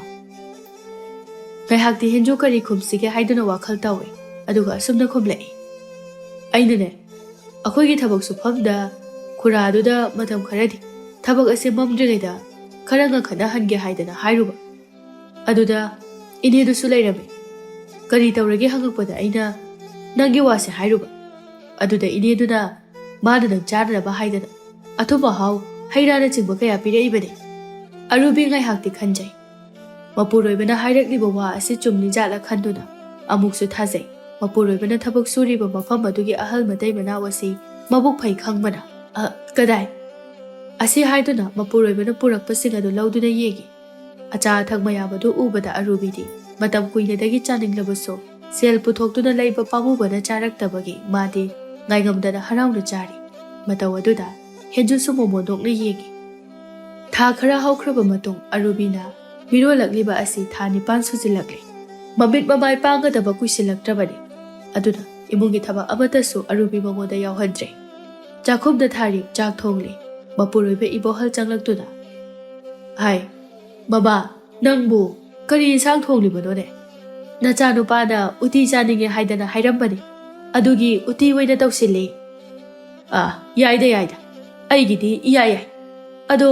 ꯉꯥꯏꯍꯥꯛꯇꯤ ꯍꯦꯟꯖꯨ ꯀꯔꯤ ꯈꯨꯝꯁꯤꯒꯦ ꯍꯥꯏꯗꯨꯅ ꯋꯥꯈꯜ ꯇꯧꯏ, ꯑꯗꯨꯒ ꯑꯁꯨꯝꯅ ꯈꯨꯝꯂꯛꯏ, "ꯑꯩꯅꯅꯦ, ꯑꯩꯈꯣꯏꯒꯤ ꯊꯕꯛ ꯁꯨꯐꯝꯗ ꯈꯨꯔꯥꯗꯨꯗ ꯃꯇꯝ ꯈꯔꯗꯤ ꯊꯕꯛ ꯑꯁꯤ ꯃꯝꯗ꯭ꯔꯤꯉꯩꯗ ꯈꯔ ꯉꯟꯈꯠꯅꯍꯟꯒꯦ ꯍꯥꯏꯗꯅ ꯍꯥꯏꯔꯨꯕ꯫ ꯑꯗꯨꯗ ꯏꯅꯦꯗꯨꯁꯨ ꯂꯩꯔꯝꯃꯤ꯫ ꯀꯔꯤ ꯇꯧꯔꯒꯦ ꯍꯪꯉꯛꯄꯗ ꯑꯩꯅ ꯅꯪꯒꯤ ꯋꯥꯁꯦ ꯍꯥꯏꯔꯨꯕ꯫ ꯑꯗꯨꯗ ꯏꯅꯦꯗꯨꯅ ꯃꯥꯅ ꯅꯪ ꯆꯥꯅꯅꯕ ꯍꯥꯏꯗꯅ ꯑꯊꯨꯝ ꯑꯍꯥꯎ, ꯍꯩ ꯔꯥꯅꯆꯤꯡꯕ ꯀꯌꯥ ꯄꯤꯔꯛꯏꯕꯅꯤ꯫" ꯑꯔꯨꯕꯤ ꯉꯥꯏꯍꯥꯛꯇꯤ ꯈꯟꯖꯩ꯫ ꯃꯄꯨꯔꯣꯏꯕꯅ ꯍꯥꯏꯔꯛꯂꯤꯕ ꯋꯥ ꯑꯁꯤ ꯆꯨꯝꯃꯤ ꯖꯥꯠꯂ ꯈꯟꯗꯨꯅ ꯑꯃꯨꯛꯁꯨ ꯊꯥꯖꯩ꯫ ꯃꯄꯨꯔꯣꯏꯕꯅ ꯊꯕꯛ ꯁꯨꯔꯤꯕ ꯃꯐꯝ ꯑꯗꯨꯒꯤ ꯑꯍꯜ ꯃꯇꯩ ꯃꯅꯥꯎ ꯑꯁꯤ ꯃꯕꯨꯛ ꯐꯩ ꯈꯪꯕꯅ, "ꯑ, ꯀꯗꯥꯏ?" ꯑꯁꯤ ꯍꯥꯏꯗꯨꯅ ꯃꯄꯨꯔꯣꯏꯕꯅ ꯄꯨꯔꯛꯄꯁꯤꯡ ꯑꯗꯨ ꯂꯧꯗꯨꯅ ꯌꯦꯡꯏ꯫ ꯑꯆꯥ ꯑꯊꯛ ꯃꯌꯥꯝ ꯑꯗꯨ ꯎꯕꯗ ꯑꯔꯨꯕꯤꯗꯤ ꯃꯇꯝ ꯀꯨꯏꯅꯗꯒꯤ ꯆꯥꯅꯤꯡꯂꯕꯁꯨ ꯁꯦꯜ ꯄꯨꯊꯣꯛꯇꯨꯅ ꯂꯩꯕ ꯄꯥꯝꯃꯨꯕꯅ ꯆꯥꯔꯛꯇꯕꯒꯤ ꯃꯥꯗꯤ ꯉꯥꯏꯉꯝꯗꯅ ꯍꯔꯥꯎꯅ ꯆꯥꯔꯤ꯫ ꯃꯇꯧ ꯑꯗꯨꯗ ꯍꯦꯟꯖꯨꯁꯨ ꯃꯣꯃꯣꯟ ꯅꯣꯛꯅ ꯌꯦꯡꯏ꯫ ꯊꯥ ꯈꯔ ꯍꯧꯈ꯭ꯔꯕ ꯃꯇꯨꯡ ꯑꯔꯨꯕꯤꯅ ꯃꯤꯔꯣꯜꯂꯛꯂꯤꯕ ꯑꯁꯤ ꯊꯥ ꯅꯤꯄꯥꯟ ꯁꯨꯖꯤꯜꯂꯛꯂꯦ꯫ ꯃꯃꯤꯠ ꯃꯃꯥꯏ ꯄꯥꯡꯒꯗꯕ ꯀꯨꯏꯁꯤꯜꯂꯛꯇ꯭ꯔꯕꯅꯤ꯫ ꯑꯗꯨꯅ ꯏꯃꯨꯡꯒꯤ ꯊꯕꯛ ꯑꯃꯠꯇꯁꯨ ꯑꯔꯨꯕꯤ ꯃꯉꯣꯟꯗ ꯌꯥꯎꯍꯟꯗ꯭ꯔꯦ꯫ ꯆꯥꯛꯈꯨꯝꯗ ꯊꯥꯔꯤꯛ ꯆꯥꯛ ꯊꯣꯡꯂꯤ꯫ ꯃꯄꯨꯔꯣꯏꯕ ꯏꯕꯣꯍꯜ ꯆꯪꯂꯛꯇꯨꯅ, "ꯍꯥꯏ, ꯃꯃꯥ, ꯅꯪꯕꯨ ꯀꯔꯤ ꯏꯟꯁꯥꯡ ꯊꯣꯡꯂꯤꯕꯅꯣꯅꯦ? ꯅꯆꯥꯅꯨꯄꯥꯅ ꯎꯇꯤ ꯆꯥꯅꯤꯡꯉꯦ ꯍꯥꯏꯗꯅ ꯍꯥꯏꯔꯝꯕꯅꯤ꯫ ꯑꯗꯨꯒꯤ ꯎꯇꯤ ꯑꯣꯏꯅ ꯇꯧꯁꯤꯜꯂꯤ꯫" "ꯑꯥ, ꯌꯥꯏꯗ, ꯌꯥꯏꯗ꯫ ꯑꯩꯒꯤꯗꯤ ꯏꯌꯥ ꯌꯥꯏ꯫ ꯑꯗꯣ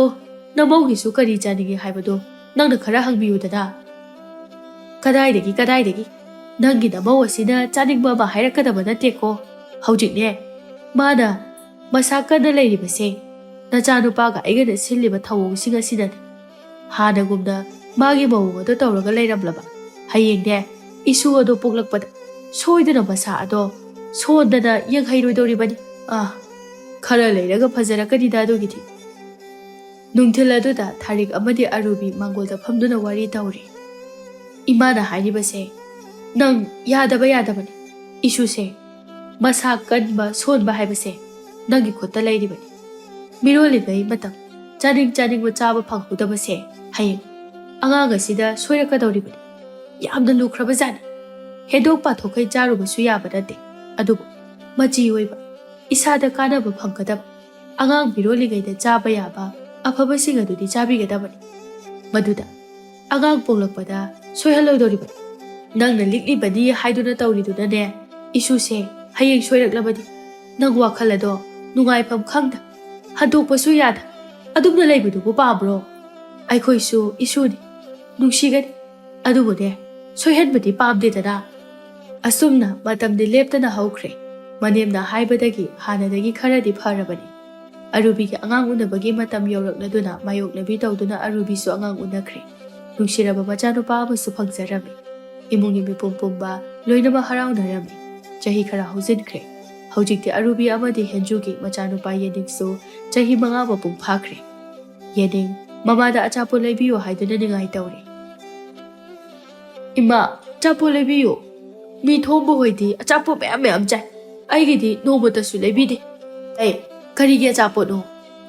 ꯅꯃꯧꯒꯤꯁꯨ ꯀꯔꯤ ꯆꯥꯅꯤꯡꯉꯦ ꯍꯥꯏꯕꯗꯣ ꯅꯪꯅ ꯈꯔ ꯍꯪꯕꯤꯌꯨꯗꯅ꯫" "ꯀꯗꯥꯏꯗꯒꯤ, ꯀꯗꯥꯏꯗꯒꯤ? ꯅꯪꯒꯤ ꯅꯃꯧ ꯑꯁꯤꯅ ꯆꯥꯅꯤꯡꯕ ꯑꯃ ꯍꯥꯏꯔꯛꯀꯗꯕ ꯅꯠꯇꯦꯀꯣ꯫ ꯍꯧꯖꯤꯛꯅꯦ, ꯃꯥꯅ ꯃꯁꯥ ꯀꯟꯅ ꯂꯩꯔꯤꯕꯁꯦ ꯅꯆꯥꯅꯨꯄꯥꯒ ꯑꯩꯒꯅ ꯁꯤꯜꯂꯤꯕ ꯊꯧꯑꯣꯡꯁꯤꯡ ꯑꯁꯤꯅꯅꯤ꯫ ꯍꯥꯟꯅꯒꯨꯝꯅ ꯃꯥꯒꯤ ꯃꯑꯣꯡ ꯑꯗꯨ ꯇꯧꯔꯒ ꯂꯩꯔꯝꯂꯕ, ꯍꯌꯦꯡꯅꯦ, ꯏꯁꯨ ꯑꯗꯣ ꯄꯣꯛꯂꯛꯄꯗ ꯁꯣꯏꯗꯅ ꯃꯁꯥ ꯑꯗꯣ ꯁꯣꯟꯗꯅ ꯌꯦꯡꯍꯩꯔꯣꯏꯗꯧꯔꯤꯕꯅꯤ꯫ ꯑꯥ, ꯈꯔ ꯂꯩꯔꯒ ꯐꯖꯔꯛꯀꯅꯤꯗ ꯑꯗꯨꯒꯤꯗꯤ꯫" ꯅꯨꯡꯊꯤꯜ ꯑꯗꯨꯗ ꯊꯥꯔꯤꯛ ꯑꯃꯗꯤ ꯑꯔꯨꯕꯤ ꯃꯥꯡꯒꯣꯜꯗ ꯐꯝꯗꯨꯅ ꯋꯥꯔꯤ ꯇꯧꯔꯤ꯫ ꯏꯃꯥꯅ ꯍꯥꯏꯔꯤꯕꯁꯦ, ꯅꯪ ꯌꯥꯗꯕ ꯌꯥꯗꯕꯅꯤ꯫ ꯏꯁꯨꯁꯦ ꯃꯁꯥ ꯀꯟꯕ ꯁꯣꯟꯕ ꯍꯥꯏꯕꯁꯦ ꯅꯪꯒꯤ ꯈꯨꯠꯇ ꯂꯩꯔꯤꯕꯅꯤ꯫ ꯃꯤꯔꯣꯜꯂꯤꯉꯩ ꯃꯇꯝ ꯆꯥꯅꯤꯡ ꯆꯥꯅꯤꯡꯕ ꯆꯥꯕ ꯐꯪꯍꯧꯗꯕꯁꯦ ꯍꯌꯦꯡ ꯑꯉꯥꯡ ꯑꯁꯤꯗ ꯁꯣꯏꯔꯛꯀꯗꯧꯔꯤꯕꯅꯤ꯫ ꯌꯥꯝꯅ ꯂꯨꯈ꯭ꯔꯕꯖꯥꯠꯅꯤ꯫ ꯍꯦꯟꯗꯣꯛ ꯄꯥꯊꯣꯛꯈꯩ ꯆꯥꯔꯨꯕꯁꯨ ꯌꯥꯕ ꯅꯠꯇꯦ꯫ ꯑꯗꯨꯕꯨ ꯃꯆꯤ ꯑꯣꯏꯕ, ꯏꯁꯥꯗ ꯀꯥꯟꯅꯕ ꯐꯪꯒꯗꯕ, ꯑꯉꯥꯡ ꯃꯤꯔꯣꯜꯂꯤꯉꯩꯗ ꯆꯥꯕ ꯌꯥꯕ ꯑꯐꯕꯁꯤꯡ ꯑꯗꯨꯗꯤ ꯆꯥꯕꯤꯒꯗꯕꯅꯤ꯫ ꯃꯗꯨꯗ ꯑꯉꯥꯡ ꯄꯣꯛꯂꯛꯄꯗ ꯁꯣꯏꯍꯜꯂꯣꯏꯗꯧꯔꯤꯕꯅꯤ꯫ ꯅꯪꯅ ꯂꯤꯛꯂꯤꯕꯅꯤ ꯍꯥꯏꯗꯨꯅ ꯇꯧꯔꯤꯗꯨꯅꯅꯦ, ꯏꯁꯨꯁꯦ ꯍꯌꯦꯡ ꯁꯣꯏꯔꯛꯂꯕꯗꯤ ꯅꯪ ꯋꯥꯈꯜ ꯑꯗꯣ ꯅꯨꯡꯉꯥꯏꯐꯝ ꯈꯪꯗ, ꯍꯟꯗꯣꯛꯄꯁꯨ ꯌꯥꯗ, ꯑꯗꯨꯝꯅ ꯂꯩꯕꯗꯨꯕꯨ ꯄꯥꯝꯕ꯭ꯔꯣ? ꯑꯩꯈꯣꯏꯁꯨ ꯏꯁꯨꯅꯤ, ꯅꯨꯡꯁꯤꯒꯅꯤ, ꯑꯗꯨꯕꯨꯅꯦ, ꯁꯣꯏꯍꯟꯕꯗꯤ ꯄꯥꯝꯗꯦꯗꯅ꯫ ꯑꯁꯨꯝꯅ ꯃꯇꯝꯗꯤ ꯂꯦꯞꯇꯅ ꯍꯧꯈ꯭ꯔꯦ꯫ ꯃꯅꯦꯝꯅ ꯍꯥꯏꯕꯗꯒꯤ ꯍꯥꯟꯅꯗꯒꯤ ꯈꯔꯗꯤ ꯐꯔꯕꯅꯤ꯫ ꯑꯔꯨꯕꯤꯒꯤ ꯑꯉꯥꯡ ꯎꯅꯕꯒꯤ ꯃꯇꯝ ꯌꯧꯔꯛꯂꯗꯨꯅ ꯃꯥꯌꯣꯛꯅꯕꯤ ꯇꯧꯗꯨꯅ ꯑꯔꯨꯕꯤꯁꯨ ꯑꯉꯥꯡ ꯎꯅꯈ꯭ꯔꯦ꯫ ꯅꯨꯡꯁꯤꯔꯕ ꯃꯆꯥꯅꯨꯄꯥ ꯑꯃꯁꯨ ꯐꯪꯖꯔꯝꯃꯤ꯫ ꯏꯃꯨꯡꯒꯤ ꯃꯤꯄꯨꯝ ꯄꯨꯝꯕ ꯂꯣꯏꯅꯃꯛ ꯍꯔꯥꯎꯅꯔꯝꯃꯤ꯫ ꯆꯍꯤ ꯈꯔ ꯍꯧꯖꯤꯟꯈ꯭ꯔꯦ꯫ ꯍꯧꯖꯤꯛꯇꯤ ꯑꯔꯨꯕꯤ ꯑꯃꯗꯤ ꯍꯦꯟꯖꯨꯒꯤ ꯃꯆꯥꯅꯨꯄꯥ ꯌꯦꯅꯤꯡꯁꯨ ꯆꯍꯤ ꯃꯉꯥ ꯃꯄꯨꯡ ꯐꯥꯈ꯭ꯔꯦ꯫ ꯌꯦꯅꯤꯡ ꯃꯃꯥꯗ ꯑꯆꯥꯄꯣꯠ ꯂꯩꯕꯤꯌꯨ ꯍꯥꯏꯗꯨꯅ ꯅꯤꯡꯉꯥꯏ ꯇꯧꯔꯤ꯫ "ꯏꯃꯥ, ꯑꯆꯥꯄꯣꯠ ꯂꯩꯕꯤꯌꯨ꯫ ꯃꯤ ꯊꯣꯝꯕ ꯍꯣꯏꯗꯤ ꯑꯆꯥꯄꯣꯠ ꯃꯌꯥꯝ ꯃꯌꯥꯝ ꯆꯥꯏ꯫ ꯑꯩꯒꯤꯗꯤ ꯅꯣꯡꯃꯇꯁꯨ ꯂꯩꯕꯤꯗꯦ꯫" "ꯑꯦ, ꯀꯔꯤꯒꯤ ꯑꯆꯥꯄꯣꯠꯅꯣ?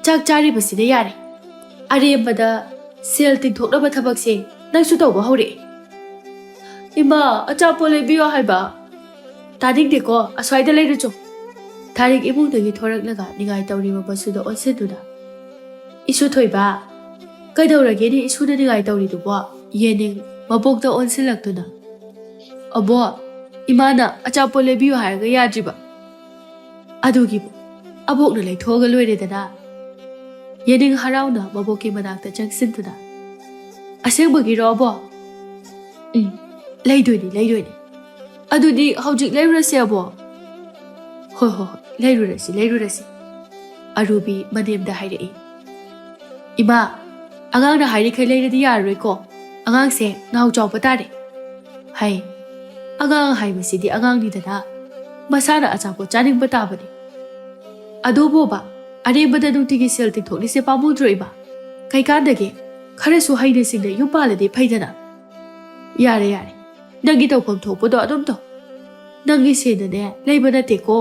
ꯆꯥꯛ ꯆꯥꯔꯤꯕꯁꯤꯗ ꯌꯥꯔꯦ꯫ ꯑꯔꯦꯝꯕꯗ ꯁꯦꯜ ꯇꯤꯡꯊꯣꯛꯅꯕ ꯊꯕꯛꯁꯦ ꯅꯪꯁꯨ ꯇꯧꯕ ꯍꯧꯔꯛꯑꯦ꯫" "ꯏꯃꯥ, ꯑꯆꯥꯄꯣꯠ ꯂꯩꯕꯤꯌꯣ ꯍꯥꯏꯕ꯫" "ꯇꯥꯅꯤꯡꯗꯦꯀꯣ, ꯑꯁ꯭ꯋꯥꯏꯗ ꯂꯩꯔꯨꯆꯣ꯫" ꯊꯥꯔꯤꯛ ꯏꯃꯨꯡꯗꯒꯤ ꯊꯣꯔꯛꯂꯒ ꯅꯤꯡꯉꯥꯏ ꯇꯧꯔꯤꯕ ꯃꯁꯨꯗ ꯑꯣꯟꯁꯤꯟꯗꯨꯅ, "ꯏꯁꯨ ꯊꯣꯏꯕ, ꯀꯩꯗꯧꯔꯒꯦꯅꯦ ꯏꯁꯨꯅ ꯅꯤꯡꯉꯥꯏ ꯇꯧꯔꯤꯗꯨꯕꯣ?" ꯌꯦꯅꯤꯡ ꯃꯕꯣꯛꯇ ꯑꯣꯟꯁꯤꯜꯂꯛꯇꯨꯅ, "ꯑꯕꯣ, ꯏꯃꯥꯅ ꯑꯆꯥꯄꯣꯠ ꯂꯩꯕꯤꯌꯨ ꯍꯥꯏꯔꯒ ꯌꯥꯗ꯭ꯔꯤꯕ꯫ ꯑꯗꯨꯒꯤꯕꯨ ꯑꯕꯣꯛꯅ ꯂꯩꯊꯣꯛꯑꯒ ꯂꯣꯏꯔꯦꯗꯅ꯫" ꯌꯦꯅꯤꯡ ꯍꯔꯥꯎꯅ ꯃꯕꯣꯛꯀꯤ ꯃꯅꯥꯛꯇ ꯆꯪꯁꯤꯟꯗꯨꯅ, "ꯑꯁꯦꯡꯕꯒꯤꯔꯣ ꯑꯕꯣ?" "ꯎꯝ, ꯂꯩꯗꯣꯏꯅꯤ, ꯂꯩꯗꯣꯏꯅꯤ꯫ ꯑꯗꯨꯗꯤ ꯍꯧꯖꯤꯛ ꯂꯩꯔꯨꯔꯁꯦ ꯑꯕꯣ?" "ꯍꯣꯏ, ꯍꯣꯏ, ꯍꯣꯏ, ꯂꯩꯔꯨꯔꯁꯤ, ꯂꯩꯔꯨꯔꯁꯤ꯫" ꯑꯔꯨꯕꯤ ꯃꯅꯦꯝꯗ ꯍꯥꯏꯔꯛꯏ꯫ "ꯏꯃꯥ, ꯑꯉꯥꯡꯅ ꯍꯥꯏꯔꯤꯈꯩ ꯂꯩꯔꯗꯤ ꯌꯥꯔꯔꯣꯏꯀꯣ꯫ ꯑꯉꯥꯡꯁꯦ ꯅꯥꯎ ꯆꯥꯎꯕ ꯇꯥꯔꯦ꯫" "ꯍꯥꯏ, ꯑꯉꯥꯡ ꯍꯥꯏꯕꯁꯤꯗꯤ ꯑꯉꯥꯡꯅꯤꯗꯅ, ꯃꯁꯥꯅ ꯑꯆꯥꯄꯣꯠ ꯆꯥꯅꯤꯡꯕ ꯇꯥꯕꯅꯤ꯫ ꯑꯗꯨꯕꯣꯕ, ꯑꯔꯦꯝꯕꯗ ꯅꯨꯡꯇꯤꯒꯤ ꯁꯦꯜ ꯇꯤꯡꯊꯣꯛꯂꯤꯁꯦ ꯄꯥꯝꯃꯨꯗ꯭ꯔꯣ ꯏꯃꯥ? ꯀꯩꯀꯥꯟꯗꯒꯦ? ꯈꯔꯁꯨ ꯍꯩꯅ ꯁꯤꯡꯅ ꯌꯨꯝ ꯄꯥꯜꯂꯗꯤ ꯐꯩꯗꯅ꯫" "ꯌꯥꯔꯦ, ꯌꯥꯔꯦ, ꯅꯪꯒꯤ ꯇꯧꯐꯝ ꯊꯣꯛꯄꯗꯣ ꯑꯗꯨꯝ ꯇꯧ꯫ ꯅꯪꯒꯤ ꯁꯦꯟꯅꯅꯦ ꯂꯩꯕ ꯅꯠꯇꯦꯀꯣ꯫"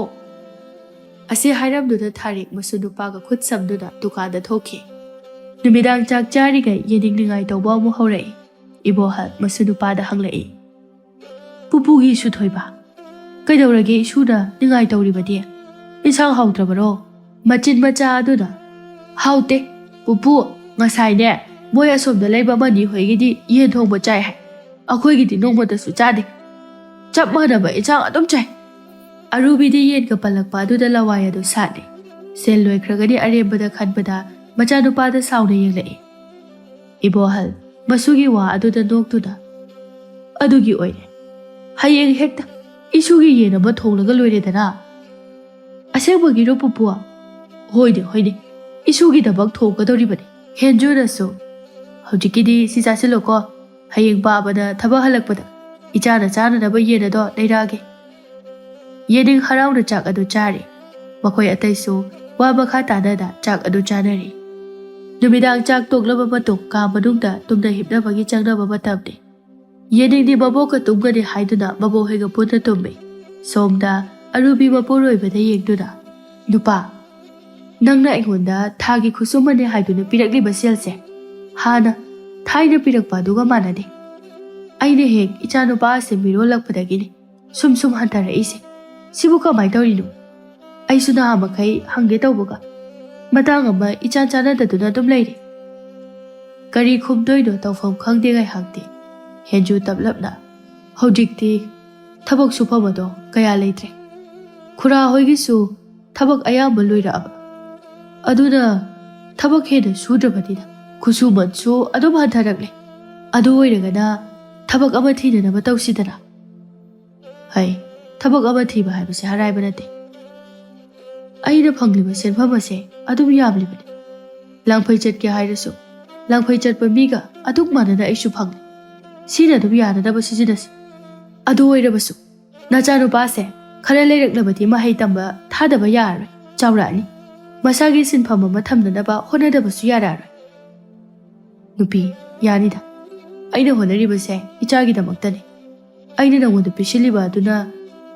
ꯑꯁꯤ ꯍꯥꯏꯔꯝꯗꯨꯅ ꯊꯥꯔꯤꯛ ꯃꯁꯨ ꯅꯨꯄꯥꯒ ꯈꯨꯠ ꯁꯝꯗꯨꯅ ꯗꯨꯀꯥꯟꯗ ꯊꯣꯛꯈꯤ꯫ ꯅꯨꯃꯤꯗꯥꯡ ꯆꯥꯛ ꯆꯥꯔꯤꯉꯩ ꯌꯦꯅꯤꯡ ꯅꯤꯡꯉꯥꯏ ꯇꯧꯕ ꯑꯃꯨꯛ ꯍꯧꯔꯛꯏ꯫ ꯏꯕꯣꯍꯜ ꯃꯁꯨ ꯅꯨꯄꯥꯗ ꯍꯪꯂꯛꯏ, "ꯄꯨꯄꯨꯒꯤ ꯏꯁꯨ ꯊꯣꯏꯕ, ꯀꯩꯗꯧꯔꯒꯦ ꯏꯁꯨꯅ ꯅꯤꯡꯉꯥꯏ ꯇꯧꯔꯤꯕꯗꯤ? ꯏꯟꯁꯥꯡ ꯍꯥꯎꯇ꯭ꯔꯕꯔꯣ?" ꯃꯆꯤꯟ ꯃꯆꯥ ꯑꯗꯨꯅ, "ꯍꯥꯎꯇꯦ ꯄꯨꯄꯨ, ꯉꯁꯥꯏꯅꯦ ꯃꯣꯏ ꯑꯁꯣꯝꯗ ꯂꯩꯕ ꯃꯅꯤ ꯍꯣꯏꯒꯤꯗꯤ ꯌꯦꯟ ꯊꯣꯡꯕ ꯆꯥꯏ ꯍꯥꯏ, ꯑꯩꯈꯣꯏꯒꯤꯗꯤ ꯅꯣꯡꯃꯇꯁꯨ ꯆꯥꯗꯦ꯫ ꯆꯞ ꯃꯥꯟꯅꯕ ꯏꯟꯁꯥꯡ ꯑꯗꯨꯝ ꯆꯥꯏ꯫" ꯑꯔꯨꯕꯤꯗꯤ ꯌꯦꯟꯒ ꯄꯜꯂꯛꯄ ꯑꯗꯨꯗ ꯂꯋꯥꯏ ꯑꯗꯨ ꯁꯥꯠꯂꯤ꯫ ꯁꯦꯜ ꯂꯣꯏꯈ꯭ꯔꯒꯅꯤ ꯑꯔꯦꯝꯕꯗ ꯈꯟꯕꯗ ꯃꯆꯥꯅꯨꯄꯥꯗ ꯁꯥꯎꯅ ꯌꯦꯡꯂꯛꯏ꯫ ꯏꯕꯣꯍꯜ ꯃꯁꯨꯒꯤ ꯋꯥ ꯑꯗꯨꯗ ꯅꯣꯛꯇꯨꯅ, "ꯑꯗꯨꯒꯤ ꯑꯣꯏꯔꯦ꯫ ꯍꯌꯦꯡ ꯍꯦꯛꯇ ꯏꯁꯨꯒꯤ ꯌꯦꯟ ꯑꯃ ꯊꯣꯡꯂꯒ ꯂꯣꯏꯔꯦꯗꯅ꯫" "ꯑꯁꯦꯡꯕꯒꯤꯔꯣ ꯄꯨꯄꯨ?" "ꯍꯣꯏꯅꯦ, ꯍꯣꯏꯅꯦ, ꯏꯁꯨꯒꯤꯗꯃꯛ ꯊꯣꯡꯒꯗꯧꯔꯤꯕꯅꯤ꯫ ꯍꯦꯟꯖꯨꯅꯁꯨ꯫ ꯍꯧꯖꯤꯛꯀꯤꯗꯤ ꯁꯤ ꯆꯥꯁꯤꯜꯂꯣꯀꯣ꯫ ꯍꯌꯦꯡ ꯄꯥꯕꯅ ꯊꯕꯛ ꯍꯜꯂꯛꯄꯗ ꯏꯆꯥꯅ ꯆꯥꯅꯅꯕ ꯌꯦꯟ ꯑꯗꯣ ꯂꯩꯔꯛꯑꯒꯦ꯫" ꯌꯦꯅꯤꯡ ꯍꯔꯥꯎꯅ ꯆꯥꯛ ꯑꯗꯨ ꯆꯥꯔꯤ꯫ ꯃꯈꯣꯏ ꯑꯇꯩꯁꯨ ꯋꯥ ꯃꯈꯥ ꯇꯥꯅꯗ ꯆꯥꯛ ꯑꯗꯨ ꯆꯥꯅꯔꯤ꯫ ꯅꯨꯃꯤꯗꯥꯡ ꯆꯥꯛ ꯇꯣꯛꯂꯕ ꯃꯇꯨꯡ ꯀꯥ ꯃꯅꯨꯡꯗ ꯇꯨꯝꯅ ꯍꯤꯞꯅꯕꯒꯤ ꯆꯪꯅꯕ ꯃꯇꯝꯅꯤ꯫ ꯌꯦꯅꯤꯡꯗꯤ ꯃꯕꯣꯛꯀ ꯇꯨꯝꯒꯅꯤ ꯍꯥꯏꯗꯨꯅ ꯃꯕꯣꯛꯍꯣꯏꯒ ꯄꯨꯟꯅ ꯇꯨꯝꯃꯤ꯫ ꯁꯣꯝꯗ ꯑꯔꯨꯕꯤ ꯃꯄꯨꯔꯣꯏꯕꯗ ꯌꯦꯡꯗꯨꯅ, "ꯅꯨꯄꯥ, ꯅꯪꯅ ꯑꯩꯉꯣꯟꯗ ꯊꯥꯒꯤ ꯈꯨꯠꯁꯨꯃꯟꯅꯦ ꯍꯥꯏꯗꯨꯅ ꯄꯤꯔꯛꯂꯤꯕ ꯁꯦꯜꯁꯦ ꯍꯥꯟꯅ ꯊꯥꯏꯅ ꯄꯤꯔꯛꯄ ꯑꯗꯨꯒ ꯃꯥꯟꯅꯗꯦ꯫ ꯑꯩꯅ ꯍꯦꯛ ꯏꯆꯥꯅꯨꯄꯥ ꯑꯁꯤ ꯃꯤꯔꯣꯜꯂꯛꯄꯗꯒꯤꯅꯤ ꯁꯨꯝ ꯁꯨꯝ ꯍꯟꯊꯔꯛꯏꯁꯦ꯫ ꯁꯤꯕꯨ ꯀꯃꯥꯏꯅ ꯇꯧꯔꯤꯅꯣ?" ꯑꯩꯁꯨ ꯅꯍꯥ ꯃꯈꯩ ꯍꯪꯒꯦ ꯇꯧꯕꯒ ꯃꯇꯥꯡ ꯑꯃ ꯏꯆꯥꯟ ꯆꯥꯟꯅꯗꯗꯨꯅ ꯑꯗꯨꯝ ꯂꯩꯔꯦ꯫ ꯀꯔꯤ ꯈꯨꯝꯗꯣꯏꯅꯣ ꯇꯧꯐꯝ ꯈꯪꯗꯦ ꯉꯥꯏꯍꯥꯛꯇꯤ꯫ ꯍꯦꯟꯖꯨ ꯇꯞꯂꯞꯅ, "ꯍꯧꯖꯤꯛꯇꯤ ꯊꯕꯛ ꯁꯨꯐꯝ ꯑꯗꯣ ꯀꯌꯥ ꯂꯩꯇ꯭ꯔꯦ꯫ ꯈꯨꯔꯥ ꯍꯣꯏꯒꯤꯁꯨ ꯊꯕꯛ ꯑꯌꯥꯝꯕ ꯂꯣꯏꯔꯛꯑꯕ꯫ ꯑꯗꯨꯅ ꯊꯕꯛ ꯍꯦꯟꯅ ꯁꯨꯗ꯭ꯔꯕꯅꯤꯅ ꯈꯨꯠꯁꯨꯃꯟꯁꯨ ꯑꯗꯨꯝ ꯍꯟꯊꯔꯛꯂꯦ꯫ ꯑꯗꯨ ꯑꯣꯏꯔꯒꯅ ꯊꯕꯛ ꯑꯃ ꯊꯤꯅꯅꯕ ꯇꯧꯁꯤꯗꯅ?" ꯍꯩ, ꯊꯕꯛ ꯑꯃ ꯊꯤꯕ ꯍꯥꯏꯕꯁꯦ ꯑꯔꯥꯏꯕ ꯅꯠꯇꯦ꯫ ꯑꯩꯅ ꯐꯪꯂꯤꯕ ꯁꯦꯟꯐꯝ ꯑꯁꯦ ꯑꯗꯨꯝ ꯌꯥꯝꯂꯤꯕꯅꯤ꯫ ꯂꯥꯡꯐꯩ ꯆꯠꯀꯦ ꯍꯥꯏꯔꯁꯨ, ꯂꯥꯡꯐꯩ ꯆꯠꯄ ꯃꯤꯒ ꯑꯗꯨꯝ ꯃꯥꯟꯅꯅ ꯑꯩꯁꯨ ꯐꯪꯂꯤ꯫ ꯁꯤꯅ ꯑꯗꯨꯝ ꯌꯥꯅꯅꯕ ꯁꯤꯖꯤꯟꯅꯁꯤ꯫ ꯑꯗꯨ ꯑꯣꯏꯔꯕꯁꯨ, ꯅꯆꯥꯅꯨꯄꯥꯁꯦ ꯈꯔ ꯂꯩꯔꯛꯂꯕꯗꯤ ꯃꯍꯩ ꯇꯝꯕ ꯊꯥꯗꯕ ꯌꯥꯔꯔꯣꯏ꯫ ꯆꯥꯎꯔꯛꯑꯅꯤ꯫ ꯃꯁꯥꯒꯤ ꯁꯤꯟꯐꯝ ꯑꯃ ꯊꯝꯅꯅꯕ ꯍꯣꯠꯅꯗꯕꯁꯨ ꯌꯥꯔꯛꯑꯔꯣꯏ꯫ ꯅꯨꯄꯤ, ꯌꯥꯅꯤꯗ꯫ ꯑꯩꯅ ꯍꯣꯠꯅꯔꯤꯕꯁꯦ ꯏꯆꯥꯒꯤꯗꯃꯛꯇꯅꯤ꯫ ꯑꯩꯅ ꯅꯉꯣꯟꯗ ꯄꯤꯁꯤꯜꯂꯤꯕ ꯑꯗꯨꯅ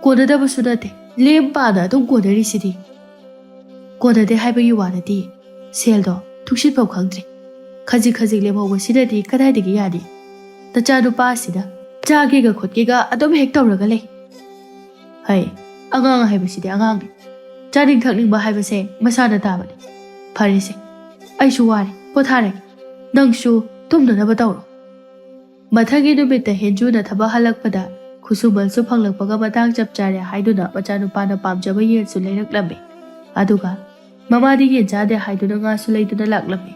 ꯀꯣꯟꯅꯗꯕꯁꯨ ꯅꯠꯇꯦ꯫ ꯂꯦꯝ ꯄꯥꯅ ꯑꯗꯨꯝ ꯀꯣꯟꯅꯔꯤꯁꯤꯗꯤ꯫ ꯀꯣꯟꯅꯗꯦ ꯍꯥꯏꯕꯒꯤ ꯋꯥ ꯅꯠꯇꯦ꯫ ꯁꯦꯜꯗꯣ ꯊꯨꯡꯁꯤꯠꯐꯝ ꯈꯪꯗ꯭ꯔꯦ꯫ ꯈꯖꯤꯛ ꯈꯖꯤꯛ ꯂꯦꯝꯍꯧꯕꯁꯤꯅꯗꯤ ꯀꯗꯥꯏꯗꯒꯤ ꯌꯥꯅꯤ? ꯅꯆꯥꯅꯨꯄꯥ ꯑꯁꯤꯅ ꯆꯥꯒꯦꯒ ꯈꯣꯠꯀꯦꯒ ꯑꯗꯨꯝ ꯍꯦꯛ ꯇꯧꯔꯒ ꯂꯩ꯫ ꯍꯩ, ꯑꯉꯥꯡ ꯍꯥꯏꯕꯁꯤꯗꯤ ꯑꯉꯥꯡꯅꯤ꯫ ꯆꯥꯅꯤꯡ ꯊꯛꯅꯤꯡꯕ ꯍꯥꯏꯕꯁꯦ ꯃꯁꯥꯅ ꯇꯥꯕꯅꯤ꯫ ꯐꯔꯦꯁꯦ, ꯑꯩꯁꯨ ꯋꯥꯔꯦ, ꯄꯣꯊꯥꯔꯒꯦ꯫ ꯅꯪꯁꯨ ꯇꯨꯝꯅꯅꯕ ꯇꯧꯔꯣ꯫ ꯃꯊꯪꯒꯤ ꯅꯨꯃꯤꯠꯇ ꯍꯦꯟꯖꯨꯅ ꯊꯕꯛ ꯍꯜꯂꯛꯄꯗ ꯈꯨꯠꯁꯨꯃꯟꯁꯨ ꯐꯪꯂꯛꯄꯒ ꯃꯇꯥꯡ ꯆꯞ ꯆꯥꯔꯦ ꯍꯥꯏꯗꯨꯅ ꯃꯆꯥꯅꯨꯄꯥꯅ ꯄꯥꯝꯖꯕ ꯌꯦꯟꯁꯨ ꯂꯩꯔꯛꯂꯝꯃꯤ꯫ ꯑꯗꯨꯒ ꯃꯃꯥꯗꯤ ꯌꯦꯟ ꯆꯥꯗꯦ ꯍꯥꯏꯗꯨꯅ ꯉꯥꯁꯨ ꯂꯩꯗꯨꯅ ꯂꯥꯛꯂꯝꯃꯤ꯫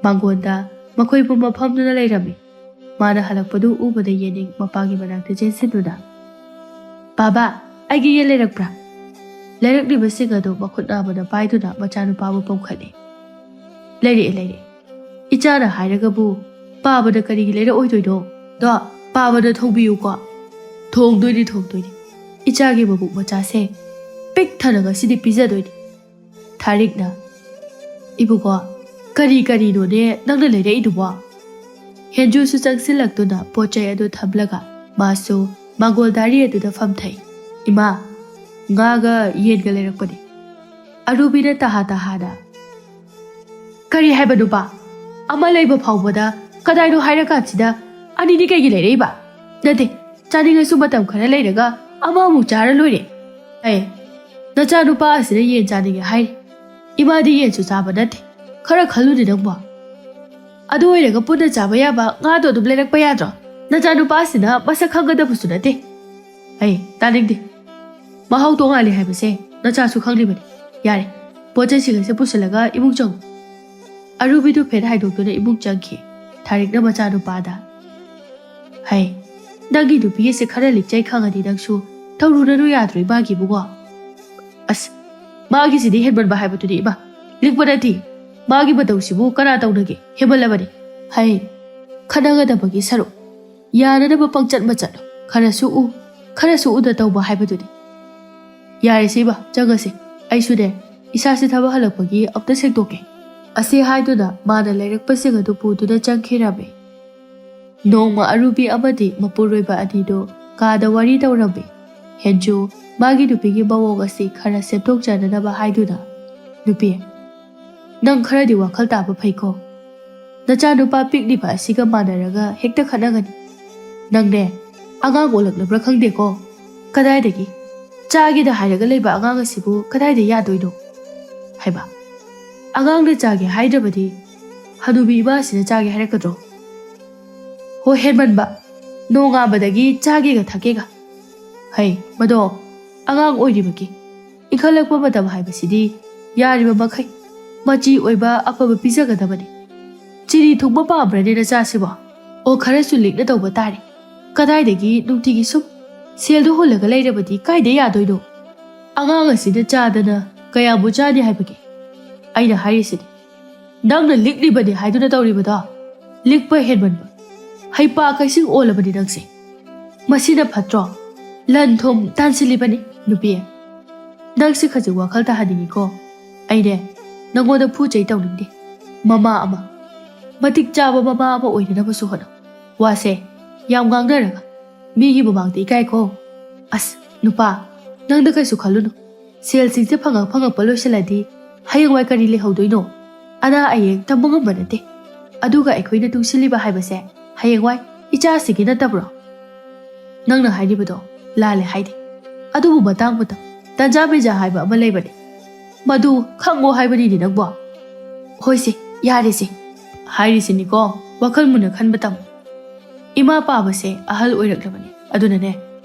ꯃꯥꯡꯒꯣꯟꯗ ꯃꯈꯣꯏ ꯄꯨꯝꯕ ꯐꯝꯗꯨꯅ ꯂꯩꯔꯝꯃꯤ꯫ ꯃꯥꯅ ꯍꯜꯂꯛꯄꯗꯨ ꯎꯕꯗ ꯌꯦꯅꯤꯡ ꯃꯄꯥꯒꯤ ꯃꯅꯥꯛꯇ ꯆꯦꯟꯁꯤꯟꯗꯨꯅ, "ꯕꯥꯕꯥ, ꯑꯩꯒꯤ ꯌꯦꯟ ꯂꯩꯔꯛꯄ꯭ꯔꯥ?" ꯂꯩꯔꯛꯂꯤꯕꯁꯤꯡ ꯑꯗꯨ ꯃꯈꯨꯠ ꯅꯥꯝꯃꯅ ꯄꯥꯏꯗꯨꯅ ꯃꯆꯥꯅꯨꯄꯥꯕꯨ ꯄꯣꯝꯈꯠꯂꯤ꯫ "ꯂꯩꯔꯛꯑꯦ, ꯂꯩꯔꯛꯑꯦ꯫ ꯏꯆꯥꯅ ꯍꯥꯏꯔꯒꯕꯨ ꯄꯥꯕꯅ ꯀꯔꯤꯒꯤ ꯂꯩꯔꯛꯑꯣꯏꯗꯣꯏꯅꯣ? ꯗꯣ, ꯄꯥꯕꯅ ꯊꯣꯡꯕꯤꯌꯨꯀꯣ꯫" "ꯊꯣꯡꯗꯣꯏꯅꯤ, ꯊꯣꯡꯗꯣꯏꯅꯤ꯫ ꯏꯆꯥꯒꯤ ꯃꯕꯨꯛ ꯃꯆꯥꯁꯦ ꯄꯤꯛ ꯊꯟꯅ ꯉꯁꯤꯗꯤ ꯄꯤꯖꯗꯣꯏꯅꯤ꯫" ꯊꯥꯔꯤꯛꯅ, "ꯏꯕꯨꯡꯉꯣ, ꯀꯔꯤ ꯀꯔꯤꯅꯣꯅꯦ ꯅꯪꯅ ꯂꯩꯔꯛꯏꯗꯨꯕꯣ?" ꯍꯦꯟꯖꯨꯁꯨ ꯆꯪꯁꯤꯜꯂꯛꯇꯨꯅ ꯄꯣꯠ ꯆꯩ ꯑꯗꯨ ꯊꯝꯂꯒ ꯃꯥꯁꯨ ꯃꯥꯡꯒꯣꯜ ꯗꯥꯔꯤ ꯑꯗꯨꯗ ꯐꯝꯊꯩ꯫ "ꯏꯃꯥ, ꯉꯥꯒ ꯌꯦꯟꯒ ꯂꯩꯔꯛꯄꯅꯤ꯫" ꯑꯔꯨꯕꯤꯅ ꯇꯍꯥ ꯇꯍꯥꯗ, "ꯀꯔꯤ ꯍꯥꯏꯕꯅꯣꯕ? ꯑꯃ ꯂꯩꯕ ꯐꯥꯎꯕꯗ ꯀꯗꯥꯏꯅꯣ ꯍꯥꯏꯔꯀꯥꯟꯁꯤꯗ ꯑꯅꯤꯗꯤ ꯀꯩꯒꯤ ꯂꯩꯔꯛꯏꯕ? ꯅꯠꯇꯦ, ꯆꯥꯅꯤꯡꯉꯁꯨ ꯃꯇꯝ ꯈꯔ ꯂꯩꯔꯒ ꯑꯃꯃꯨꯛ ꯆꯥꯔ ꯂꯣꯏꯔꯦ꯫" "ꯑꯦ, ꯅꯆꯥꯅꯨꯄꯥ ꯑꯁꯤꯅ ꯌꯦꯟ ꯆꯥꯅꯤꯡꯉꯦ ꯍꯥꯏꯔꯤ꯫ ꯏꯃꯥꯗꯤ ꯌꯦꯟꯁꯨ ꯆꯥꯕ ꯅꯠꯇꯦ꯫ ꯈꯔ ꯈꯜꯂꯨꯅꯦ ꯅꯪꯕꯣ꯫ ꯑꯗꯨ ꯑꯣꯏꯔꯒ ꯄꯨꯟꯅ ꯆꯥꯕ ꯌꯥꯕ ꯉꯥꯗꯣ ꯑꯗꯨꯝ ꯂꯩꯔꯛꯄ ꯌꯥꯗ꯭ꯔꯣ? ꯅꯆꯥꯅꯨꯄꯥ ꯑꯁꯤꯅ ꯃꯁꯛ ꯈꯪꯒꯗꯕꯁꯨ ꯅꯠꯇꯦ꯫ ꯑꯩ ꯇꯥꯅꯤꯡꯗꯦ꯫ ꯃꯍꯥꯎ ꯇꯣꯉꯥꯜꯂꯤ ꯍꯥꯏꯕꯁꯦ ꯅꯆꯥꯁꯨ ꯈꯪꯂꯤꯕꯅꯤ꯫ ꯌꯥꯔꯦ, ꯄꯣꯠ ꯆꯩꯁꯤꯡ ꯑꯁꯦ ꯄꯨꯁꯤꯜꯂꯒ ꯏꯃꯨꯡ ꯆꯪꯉꯨ꯫ ꯑꯔꯨꯕꯤꯗꯨ ꯐꯦꯠ ꯍꯥꯏꯗꯣꯛꯇꯨꯅ ꯏꯃꯨꯡ ꯆꯪꯈꯤ꯫ ꯊꯥꯔꯤꯛꯅ ꯃꯆꯥꯅꯨꯄꯥꯗ, "ꯍꯩ, ꯅꯪꯒꯤ ꯅꯨꯄꯤ ꯑꯁꯦ ꯈꯔ ꯂꯤꯛꯆꯩ ꯈꯪꯉꯗꯤ ꯅꯪꯁꯨ ꯇꯧꯔꯨꯔꯅꯨ ꯌꯥꯗ꯭ꯔꯣ ꯏꯃꯥꯒꯤ ꯏꯕꯨꯡꯉꯣ?" "ꯑꯁ, ꯃꯥꯒꯤꯁꯤꯗꯤ ꯍꯦꯟꯃꯟꯕ ꯍꯥꯏꯕꯗꯨꯅꯤ ꯏꯃꯥ꯫ ꯂꯤꯛꯄ ꯅꯠꯇꯦ꯫ ꯃꯥꯒꯤ ꯃꯇꯧꯁꯤꯕꯨ ꯀꯅꯥ ꯇꯧꯅꯒꯦ? ꯍꯦꯟꯃꯜꯂꯕꯅꯤ꯫ ꯍꯩ, ꯈꯠꯅꯒꯗꯕꯒꯤ ꯁꯔꯨꯛ ꯌꯥꯅꯅꯕ ꯄꯪꯆꯠ ꯃꯆꯠ, ꯈꯔꯁꯨ ꯎ, ꯈꯔꯁꯨ ꯎꯗ ꯇꯧꯕ ꯍꯥꯏꯕꯗꯨꯅꯤ꯫ ꯌꯥꯔꯦꯁꯦ ꯏꯃꯥ, ꯆꯪꯉꯁꯦ꯫ ꯑꯩꯁꯨꯅꯦ, ꯏꯁꯥꯁꯦ ꯊꯕꯛ ꯍꯜꯂꯛꯄꯒꯤ ꯑꯝꯇ ꯁꯦꯡꯗꯣꯛꯀꯦ꯫" ꯑꯁꯤ ꯍꯥꯏꯗꯨꯅ ꯃꯥꯅ ꯂꯩꯔꯛꯄꯁꯤꯡ ꯑꯗꯨ ꯄꯨꯗꯨꯅ ꯆꯪꯈꯤꯔꯝꯃꯤ꯫ ꯅꯣꯡꯃ ꯑꯔꯨꯕꯤ ꯑꯃꯗꯤ ꯃꯄꯨꯔꯣꯏꯕ ꯑꯅꯤꯗꯨ ꯀꯥꯗ ꯋꯥꯔꯤ ꯇꯧꯔꯝꯃꯤ꯫ ꯍꯦꯟꯖꯨ ꯃꯥꯒꯤ ꯅꯨꯄꯤꯒꯤ ꯃꯑꯣꯡ ꯑꯁꯤ ꯈꯔ ꯁꯦꯝꯗꯣꯛꯆꯅꯅꯕ ꯍꯥꯏꯗꯨꯅ, "ꯅꯨꯄꯤ, ꯅꯪ ꯈꯔꯗꯤ ꯋꯥꯈꯜ ꯇꯥꯕ ꯐꯩꯀꯣ꯫ ꯅꯆꯥꯅꯨꯄꯥ ꯄꯤꯛꯂꯤꯕ ꯑꯁꯤꯒ ꯃꯥꯟꯅꯔꯒ ꯍꯦꯛꯇ ꯈꯠꯅꯒꯅꯤ꯫ ꯅꯪꯅꯦ, ꯑꯉꯥꯡ ꯑꯣꯜꯂꯛꯂꯕ꯭ꯔꯥ ꯈꯪꯗꯦꯀꯣ꯫ ꯀꯗꯥꯏꯗꯒꯤ? ꯆꯥꯒꯦꯗ ꯍꯥꯏꯔꯒ ꯂꯩꯕ ꯑꯉꯥꯡ ꯑꯁꯤꯕꯨ ꯀꯗꯥꯏꯗ ꯌꯥꯗꯣꯏꯅꯣ?" ꯍꯥꯏꯕ꯫ "ꯑꯉꯥꯡꯅ ꯆꯥꯒꯦ ꯍꯥꯏꯗ꯭ꯔꯕꯗꯤ ꯍꯅꯨꯕꯤ ꯏꯃꯥꯁꯤꯅ ꯆꯥꯒꯦ ꯍꯥꯏꯔꯛꯀꯗ꯭ꯔꯣ? ꯍꯣ, ꯍꯦꯟꯃꯟꯕ꯫ ꯅꯣꯡꯉꯥꯟꯕꯗꯒꯤ ꯆꯥꯒꯦꯒ ꯊꯛꯀꯦꯒ꯫ ꯍꯩ, ꯃꯗꯣ ꯑꯉꯥꯡ ꯑꯣꯏꯔꯤꯕꯒꯤ꯫ ꯏꯟꯈꯠꯂꯛꯄ ꯃꯇꯝ ꯍꯥꯏꯕꯁꯤꯗꯤ ꯌꯥꯔꯤꯕ ꯃꯈꯩ ꯃꯆꯤ ꯑꯣꯏꯕ ꯑꯐꯕ ꯄꯤꯖꯒꯗꯕꯅꯤ꯫ ꯆꯤꯅꯤ ꯊꯨꯝꯕ ꯄꯥꯝꯕ꯭ꯔꯅꯦ ꯅꯆꯥꯁꯤꯕꯣ? ꯑꯣ, ꯈꯔꯁꯨ ꯂꯤꯛꯅ ꯇꯧꯕ ꯇꯥꯔꯦ꯫ ꯀꯗꯥꯏꯗꯒꯤ ꯅꯨꯡꯇꯤꯒꯤ ꯁꯨꯝ ꯁꯦꯜꯗꯨ ꯍꯨꯜꯂꯒ ꯂꯩꯔꯕꯗꯤ ꯀꯥꯏꯗ ꯌꯥꯗꯣꯏꯅꯣ? ꯑꯉꯥꯡ ꯑꯁꯤꯅ ꯆꯥꯗꯅ ꯀꯌꯥꯕꯨ ꯆꯥꯅꯤ ꯍꯥꯏꯕꯒꯦ? ꯑꯩꯅ ꯍꯥꯏꯔꯤꯁꯤꯅꯤ꯫ ꯅꯪꯅ ꯂꯤꯛꯂꯤꯕꯅꯤ ꯍꯥꯏꯗꯨꯅ ꯇꯧꯔꯤꯕꯗꯣ꯫ ꯂꯤꯛꯄ ꯍꯦꯟꯃꯟꯕ꯫ ꯍꯩꯄꯥ ꯀꯩꯁꯤꯡ ꯑꯣꯜꯂꯕꯅꯤ ꯅꯪꯁꯦ꯫ ꯃꯁꯤꯅ ꯐꯠꯇ꯭ꯔꯣ? ꯂꯟ ꯊꯨꯝ ꯇꯥꯟꯁꯤꯜꯂꯤꯕꯅꯤ, ꯅꯨꯄꯤ꯫ ꯅꯪꯁꯦ ꯈꯖꯤꯛ ꯋꯥꯈꯜ ꯇꯥꯍꯟꯅꯤꯡꯉꯤꯀꯣ꯫ ꯑꯩꯅꯦ, ꯅꯪꯉꯣꯟꯗ ꯐꯨ ꯆꯩ ꯇꯧꯅꯤꯡꯗꯦ꯫ ꯃꯃꯥ ꯑꯃ, ꯃꯇꯤꯛ ꯆꯥꯕ ꯃꯃꯥ ꯑꯃ ꯑꯣꯏꯅꯅꯕꯁꯨ ꯍꯣꯠꯅꯧ꯫ ꯋꯥꯁꯦ ꯌꯥꯝ ꯉꯥꯡꯅꯔꯒ ꯃꯤꯒꯤ ꯃꯃꯥꯡꯗ ꯏꯀꯥꯏꯀꯣ꯫ ꯑꯁ, ꯅꯨꯄꯥ, ꯅꯪꯗ ꯀꯩꯁꯨ ꯈꯜꯂꯨꯅꯨ꯫ ꯁꯦꯜꯁꯤꯡꯁꯦ ꯐꯪꯉꯛ ꯐꯪꯉꯛꯄ ꯂꯣꯏꯁꯤꯜꯂꯗꯤ ꯍꯌꯦꯡꯋꯥꯏ ꯀꯔꯤ ꯂꯩꯍꯧꯗꯣꯏꯅꯣ? ꯑꯅꯥ ꯑꯌꯦꯛ ꯇꯝꯕ ꯉꯝꯕ ꯅꯠꯇꯦ꯫ ꯑꯗꯨꯒ ꯑꯩꯈꯣꯏꯅ ꯇꯨꯡꯁꯤꯜꯂꯤꯕ ꯍꯥꯏꯕꯁꯦ ꯍꯌꯦꯡꯋꯥꯏ ꯏꯆꯥꯁꯤꯒꯤ ꯅꯠꯇꯕ꯭ꯔꯣ? ꯅꯪꯅ ꯍꯥꯏꯔꯤꯕꯗꯣ ꯂꯥꯜꯂꯦ ꯍꯥꯏꯗꯦ꯫ ꯑꯗꯨꯕꯨ ꯃꯇꯥꯡ ꯃꯇꯝ ꯇꯟꯖꯥ ꯃꯦꯟꯖꯥ ꯍꯥꯏꯕ ꯑꯃ ꯂꯩꯕꯅꯦ꯫ ꯃꯗꯨ ꯈꯪꯉꯣ ꯍꯥꯏꯕꯅꯤꯅꯦ ꯅꯪꯕꯣ꯫ "ꯍꯣꯏꯁꯦ, ꯌꯥꯔꯦꯁꯦ" ꯍꯥꯏꯔꯤꯁꯤꯅꯤꯀꯣ꯫ ꯋꯥꯈꯜ ꯃꯨꯟꯅ ꯈꯟꯕ ꯇꯝꯃꯨ꯫ ꯏꯃꯥ ꯄꯥꯕꯁꯦ ꯑꯍꯜ ꯑꯣꯏꯔꯛꯂꯕꯅꯤ, ꯑꯗꯨꯅꯅꯦ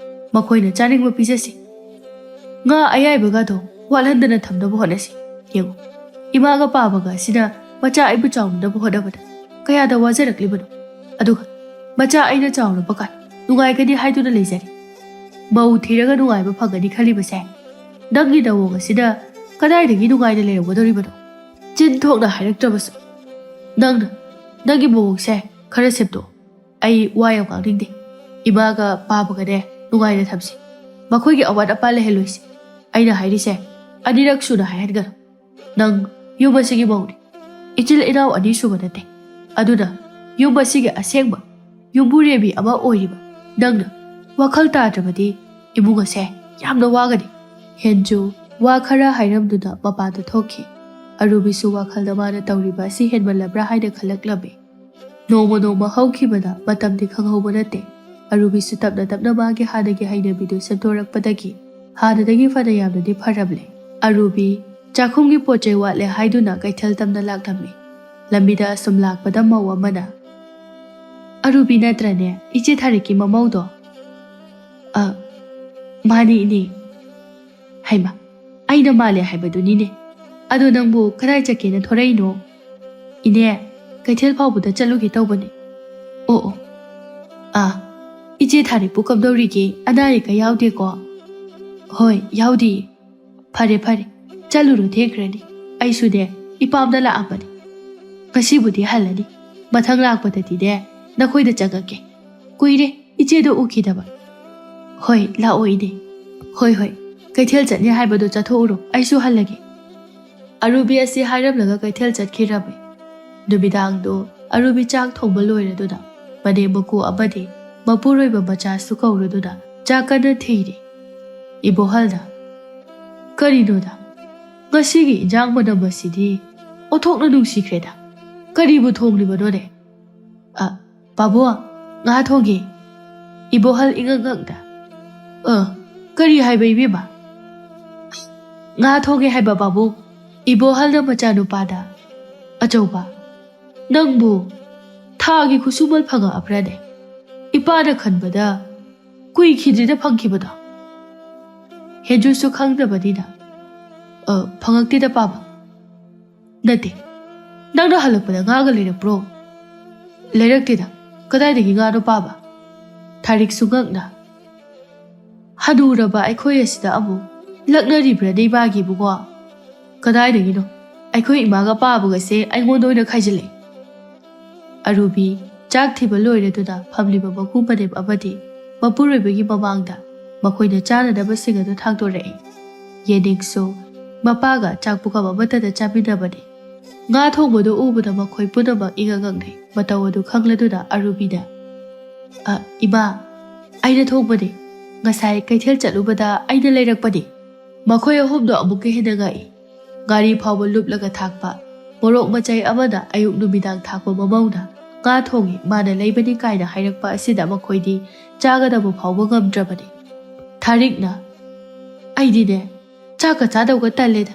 ꯃꯈꯣꯏꯅ ꯆꯥꯅꯤꯡꯕ ꯄꯤꯖꯁꯤ꯫ ꯉꯥ ꯑꯌꯥꯏꯕꯒꯗꯣ ꯋꯥꯠꯍꯟꯗꯅ ꯊꯝꯅꯕ ꯍꯣꯠꯅꯁꯤ꯫ ꯌꯦꯡꯉꯨ, ꯏꯃꯥꯒ ꯄꯥꯕꯒ ꯑꯁꯤꯅ ꯃꯆꯥ ꯑꯩꯕꯨ ꯆꯥꯎꯅꯅꯕ ꯍꯣꯠꯅꯕꯗ ꯀꯌꯥꯗ ꯋꯥꯖꯔꯛꯂꯤꯕꯅꯣ꯫ ꯑꯗꯨꯒ ꯃꯆꯥ ꯑꯩꯅ ꯆꯥꯎꯔꯕ ꯀꯥꯟ ꯅꯨꯡꯉꯥꯏꯒꯅꯤ ꯍꯥꯏꯗꯨꯅ ꯂꯩꯖꯔꯤ꯫ ꯃꯧ ꯊꯤꯔꯒ ꯅꯨꯡꯉꯥꯏꯕ ꯐꯪꯒꯅꯤ ꯈꯜꯂꯤꯕꯁꯦ, ꯅꯪꯒꯤ ꯅꯋꯣꯡ ꯑꯁꯤꯗ ꯀꯗꯥꯏꯗꯒꯤ ꯅꯨꯡꯉꯥꯏꯅ ꯂꯩꯔꯝꯒꯗꯧꯔꯤꯕꯅꯣ? ꯆꯤꯟ ꯊꯣꯛꯅ ꯍꯥꯏꯔꯛꯇ꯭ꯔꯕꯁꯨ ꯅꯪꯅ ꯅꯪꯒꯤ ꯃꯑꯣꯡꯁꯦ ꯈꯔ ꯁꯦꯝꯗꯣꯛꯑꯣ꯫ ꯑꯩ ꯋꯥ ꯌꯥꯝ ꯉꯥꯡꯅꯤꯡꯗꯦ꯫ ꯏꯃꯥꯒ ꯄꯥꯕꯒꯅꯦ ꯅꯨꯡꯉꯥꯏꯅ ꯊꯝꯁꯤ꯫ ꯃꯈꯣꯏꯒꯤ ꯑꯋꯥꯠ ꯑꯄꯥ ꯂꯩꯍꯜꯂꯣꯏꯁꯤ꯫ ꯑꯩꯅ ꯍꯥꯏꯔꯤꯁꯦ ꯑꯅꯤꯔꯛ ꯁꯨꯅ ꯍꯥꯏꯍꯟꯒꯅꯨ꯫ ꯅꯪ ꯌꯨꯝ ꯑꯁꯤꯒꯤ ꯃꯧꯅꯤ꯫ ꯏꯆꯤꯜ ꯏꯅꯥꯎ ꯑꯅꯤ ꯁꯨꯕ ꯅꯠꯇꯦ꯫ ꯑꯗꯨꯅ ꯌꯨꯝ ꯑꯁꯤꯒꯤ ꯑꯁꯦꯡꯕ ꯌꯨꯝꯕꯨꯔꯦꯝꯕꯤ ꯑꯃ ꯑꯣꯏꯔꯤꯕ ꯅꯪꯅ ꯋꯥꯈꯜ ꯇꯥꯗ꯭ꯔꯕꯗꯤ ꯏꯃꯨꯡ ꯑꯁꯦ ꯌꯥꯝꯅ ꯋꯥꯒꯅꯤ꯫ ꯍꯦꯟꯖꯨ ꯋꯥ ꯈꯔ ꯍꯥꯏꯔꯝꯗꯨꯅ ꯃꯄꯥꯟꯗ ꯊꯣꯛꯈꯤ꯫ ꯑꯔꯨꯕꯤꯁꯨ ꯋꯥꯈꯜꯗ ꯃꯥꯅ ꯇꯧꯔꯤꯕ ꯑꯁꯤ ꯍꯦꯟꯃꯜꯂꯕ꯭ꯔꯥ ꯍꯥꯏꯅ ꯈꯜꯂꯛꯂꯝꯃꯤ꯫ ꯅꯣꯡꯃ ꯅꯣꯡꯃ ꯍꯧꯈꯤꯕꯗ ꯃꯇꯝꯗꯤ ꯈꯪꯍꯧꯕ ꯅꯠꯇꯦ꯫ ꯑꯔꯨꯕꯤꯁꯨ ꯇꯞꯅ ꯇꯞꯅ ꯃꯥꯒꯤ ꯍꯥꯟꯅꯒꯤ ꯍꯩꯅꯕꯤꯗꯨ ꯁꯦꯝꯗꯣꯔꯛꯄꯗꯒꯤ ꯍꯥꯟꯅꯗꯒꯤ ꯐꯅ ꯌꯥꯝꯅꯗꯤ ꯐꯔꯝꯂꯦ꯫ ꯑꯔꯨꯕꯤ ꯆꯥꯛꯈꯨꯝꯒꯤ ꯄꯣꯠ ꯆꯩ ꯋꯥꯠꯂꯦ ꯍꯥꯏꯗꯨꯅ ꯀꯩꯊꯦꯜ ꯇꯝꯅ ꯂꯥꯛꯂꯝꯃꯤ꯫ ꯂꯝꯕꯤꯗ ꯑꯁꯨꯝ ꯂꯥꯛꯄꯗ ꯃꯧ ꯑꯃꯅ, "ꯑꯔꯨꯕꯤ ꯅꯠꯇ꯭ꯔꯅꯦ, ꯏꯆꯦ ꯊꯥꯔꯤꯛꯀꯤ ꯃꯃꯧꯗꯣ?" "ꯑ, ꯃꯥꯅꯤ ꯏꯅꯦ꯫" "ꯍꯩꯃ, ꯑꯩꯅ ꯃꯥꯜꯂꯦ ꯍꯥꯏꯕꯗꯨꯅꯤꯅꯦ꯫ ꯑꯗꯣ ꯅꯪꯕꯨ ꯀꯗꯥꯏ ꯆꯠꯀꯦꯅ ꯊꯣꯔꯛꯏꯅꯣ?" "ꯏꯅꯦ, ꯀꯩꯊꯦꯜ ꯐꯥꯎꯕꯗ ꯆꯠꯂꯨꯒꯦ ꯇꯧꯕꯅꯦ꯫" "ꯑꯣ ꯑꯣ, ꯑꯥ, ꯏꯆꯦ ꯊꯥꯔꯤꯛꯄꯨ ꯀꯝꯗꯧꯔꯤꯒꯦ? ꯑꯅꯥ ꯑꯌꯦꯛꯀ ꯌꯥꯎꯗꯦꯀꯣ?" "ꯍꯣꯏ, ꯌꯥꯎꯗꯤꯌꯦ꯫" "ꯐꯔꯦ ꯐꯔꯦ, ꯆꯠꯂꯨꯔꯣ, ꯊꯦꯡꯈ꯭ꯔꯅꯤ꯫ ꯑꯩꯁꯨꯅꯦ, ꯏꯄꯥꯝꯗ ꯂꯥꯛꯑꯝꯕꯅꯤ꯫ ꯉꯁꯤꯕꯨꯗꯤ ꯍꯜꯂꯅꯤ꯫ ꯃꯊꯪ ꯂꯥꯛꯄꯗꯗꯤꯅꯦ, ꯅꯈꯣꯏꯗ ꯆꯪꯉꯛꯀꯦ꯫ ꯀꯨꯏꯔꯦ ꯏꯆꯦꯗꯣ ꯎꯈꯤꯗꯕ꯫" "ꯍꯣꯏ, ꯂꯥꯛꯑꯣ ꯏꯅꯦ꯫" "ꯍꯣꯏ ꯍꯣꯏ, ꯀꯩꯊꯦꯜ ꯆꯠꯅꯤ ꯍꯥꯏꯕꯗꯣ ꯆꯠꯊꯣꯛꯎꯔꯣ, ꯑꯩꯁꯨ ꯍꯜꯂꯒꯦ꯫" ꯑꯔꯨꯕꯤ ꯑꯁꯤ ꯍꯥꯏꯔꯝꯂꯒ ꯀꯩꯊꯦꯜ ꯆꯠꯈꯤꯔꯝꯃꯤ꯫ ꯅꯨꯃꯤꯗꯥꯡꯗꯣ ꯑꯔꯨꯕꯤ ꯆꯥꯛ ꯊꯣꯡꯕ ꯂꯣꯏꯔꯗꯨꯅ ꯃꯅꯦꯝ ꯃꯀꯨ ꯑꯃꯗꯤ ꯃꯄꯨꯔꯣꯏꯕ ꯃꯆꯥꯁꯨ ꯀꯧꯔꯗꯨꯅ ꯆꯥꯛ ꯀꯟꯅ ꯊꯤꯔꯤ꯫ ꯏꯕꯣꯍꯜꯅ, "ꯀꯔꯤꯅꯣꯗ, ꯉꯁꯤꯒꯤ ꯏꯟꯖꯥꯡ ꯃꯅꯝ ꯑꯁꯤꯗꯤ ꯑꯣꯟꯊꯣꯛꯅ ꯅꯨꯡꯁꯤꯈ꯭ꯔꯦꯗ꯫ ꯀꯔꯤꯕꯨ ꯊꯣꯡꯂꯤꯕꯅꯣꯅꯦ?" "ꯑ, ꯄꯥꯕꯨꯡ, ꯉꯥ ꯊꯣꯡꯒꯦ꯫" ꯏꯕꯣꯍꯜ ꯏꯉꯛ ꯉꯛꯅ, "ꯑ, ꯀꯔꯤ ꯍꯥꯏꯕ ꯏꯕꯦꯝꯃ?" "ꯉꯥ ꯊꯣꯡꯉꯦ ꯍꯥꯏꯕ ꯄꯥꯕꯨꯡ?" ꯏꯕꯣꯍꯜꯅ ꯃꯆꯥꯅꯨꯄꯥꯗ, "ꯑꯆꯧꯕ, ꯅꯪꯕꯨ ꯊꯥꯒꯤ ꯈꯨꯠꯁꯨꯃꯜ ꯐꯪꯉꯛꯑꯕ꯭ꯔꯥꯅꯦ? ꯏꯄꯥꯅ ꯈꯟꯕꯗ ꯀꯨꯏꯈꯤꯗ꯭ꯔꯤꯗ ꯐꯪꯈꯤꯕꯗꯣ?" ꯍꯦꯟꯖꯨꯁꯨ ꯈꯪꯗꯕꯅꯤꯅ, "ꯑ, ꯐꯪꯉꯛꯇꯦꯗ ꯄꯥꯕ꯫ ꯅꯠꯇꯦ, ꯅꯪꯅ ꯍꯜꯂꯛꯄꯗ ꯉꯥꯒ ꯂꯩꯔꯛꯄ꯭ꯔꯣ?" "ꯂꯩꯔꯛꯇꯦꯗ, ꯀꯗꯥꯏꯗꯒꯤ ꯉꯥꯅꯣ ꯄꯥꯕ?" ꯊꯥꯔꯤꯛꯁꯨ ꯉꯛꯅ, "ꯍꯅꯨꯔꯕ ꯑꯩꯈꯣꯏ ꯑꯁꯤꯗ ꯑꯃꯨꯛ ꯂꯛꯅꯔꯤꯕ꯭ꯔꯥꯅꯦ ꯏꯃꯥꯒꯤ ꯏꯕꯨꯡꯉꯣ? ꯀꯗꯥꯏꯗꯒꯤꯅꯣ? ꯑꯩꯈꯣꯏ ꯏꯃꯥꯒ ꯄꯥꯕꯒꯁꯦ ꯑꯩꯉꯣꯟꯗ ꯑꯣꯏꯅ ꯈꯥꯏꯖꯤꯜꯂꯛꯑꯦ꯫" ꯑꯔꯨꯕꯤ ꯆꯥꯛ ꯊꯤꯕ ꯂꯣꯏꯔꯗꯨꯅ ꯐꯝꯂꯤꯕ ꯃꯀꯨ ꯃꯅꯦꯝ ꯑꯃꯗꯤ ꯃꯄꯨꯔꯣꯏꯕꯒꯤ ꯃꯃꯥꯡꯗ ꯃꯈꯣꯏꯅ ꯆꯥꯅꯅꯕꯁꯤꯡ ꯑꯗꯨ ꯊꯥꯡꯗꯣꯔꯛꯏ꯫ ꯌꯦꯅꯤꯡꯁꯨ ꯃꯄꯥꯒ ꯆꯥꯛ ꯄꯨꯈꯝ ꯑꯃꯠꯇꯗ ꯆꯥꯃꯤꯟꯅꯕꯅꯤ꯫ ꯉꯥ ꯊꯣꯡꯕꯗꯨ ꯎꯕꯗ ꯃꯈꯣꯏ ꯄꯨꯝꯅꯃꯛ ꯏꯉꯛ ꯉꯛꯅꯩ꯫ ꯃꯇꯧ ꯑꯗꯨ ꯈꯪꯂꯗꯨꯅ ꯑꯔꯨꯕꯤꯅ, "ꯑ, ꯏꯃꯥ, ꯑꯩꯅ ꯊꯣꯡꯕꯅꯤ꯫ ꯉꯁꯥꯏ ꯀꯩꯊꯦꯜ ꯆꯠꯂꯨꯕꯗ ꯑꯩꯅ ꯂꯩꯔꯛꯄꯅꯤ꯫" ꯃꯈꯣꯏ ꯑꯍꯨꯝꯗꯣ ꯑꯃꯨꯛꯀ ꯍꯦꯟꯅ ꯉꯛꯏ꯫ ꯉꯥꯔꯤ ꯐꯥꯎꯕ ꯂꯨꯞꯂꯒ ꯊꯥꯛꯄ, ꯃꯣꯔꯣꯛ ꯃꯆꯩ ꯑꯃꯅ ꯑꯌꯨꯛ ꯅꯨꯃꯤꯗꯥꯡ ꯊꯥꯛꯄ ꯃꯃꯧꯅ ꯉꯥ ꯊꯣꯡꯉꯤ, ꯃꯥꯅ ꯂꯩꯕꯅꯤ ꯀꯥꯏꯅ ꯍꯥꯏꯔꯛꯄ ꯑꯁꯤꯗ ꯃꯈꯣꯏꯗꯤ ꯆꯥꯒꯗꯕ ꯐꯥꯎꯕ ꯉꯝꯗ꯭ꯔꯕꯅꯤ꯫ ꯊꯥꯔꯤꯛꯅ, "ꯑꯩꯗꯤꯅꯦ, ꯆꯥꯛꯀ ꯆꯥꯗꯧꯒ ꯇꯜꯂꯦꯗ꯫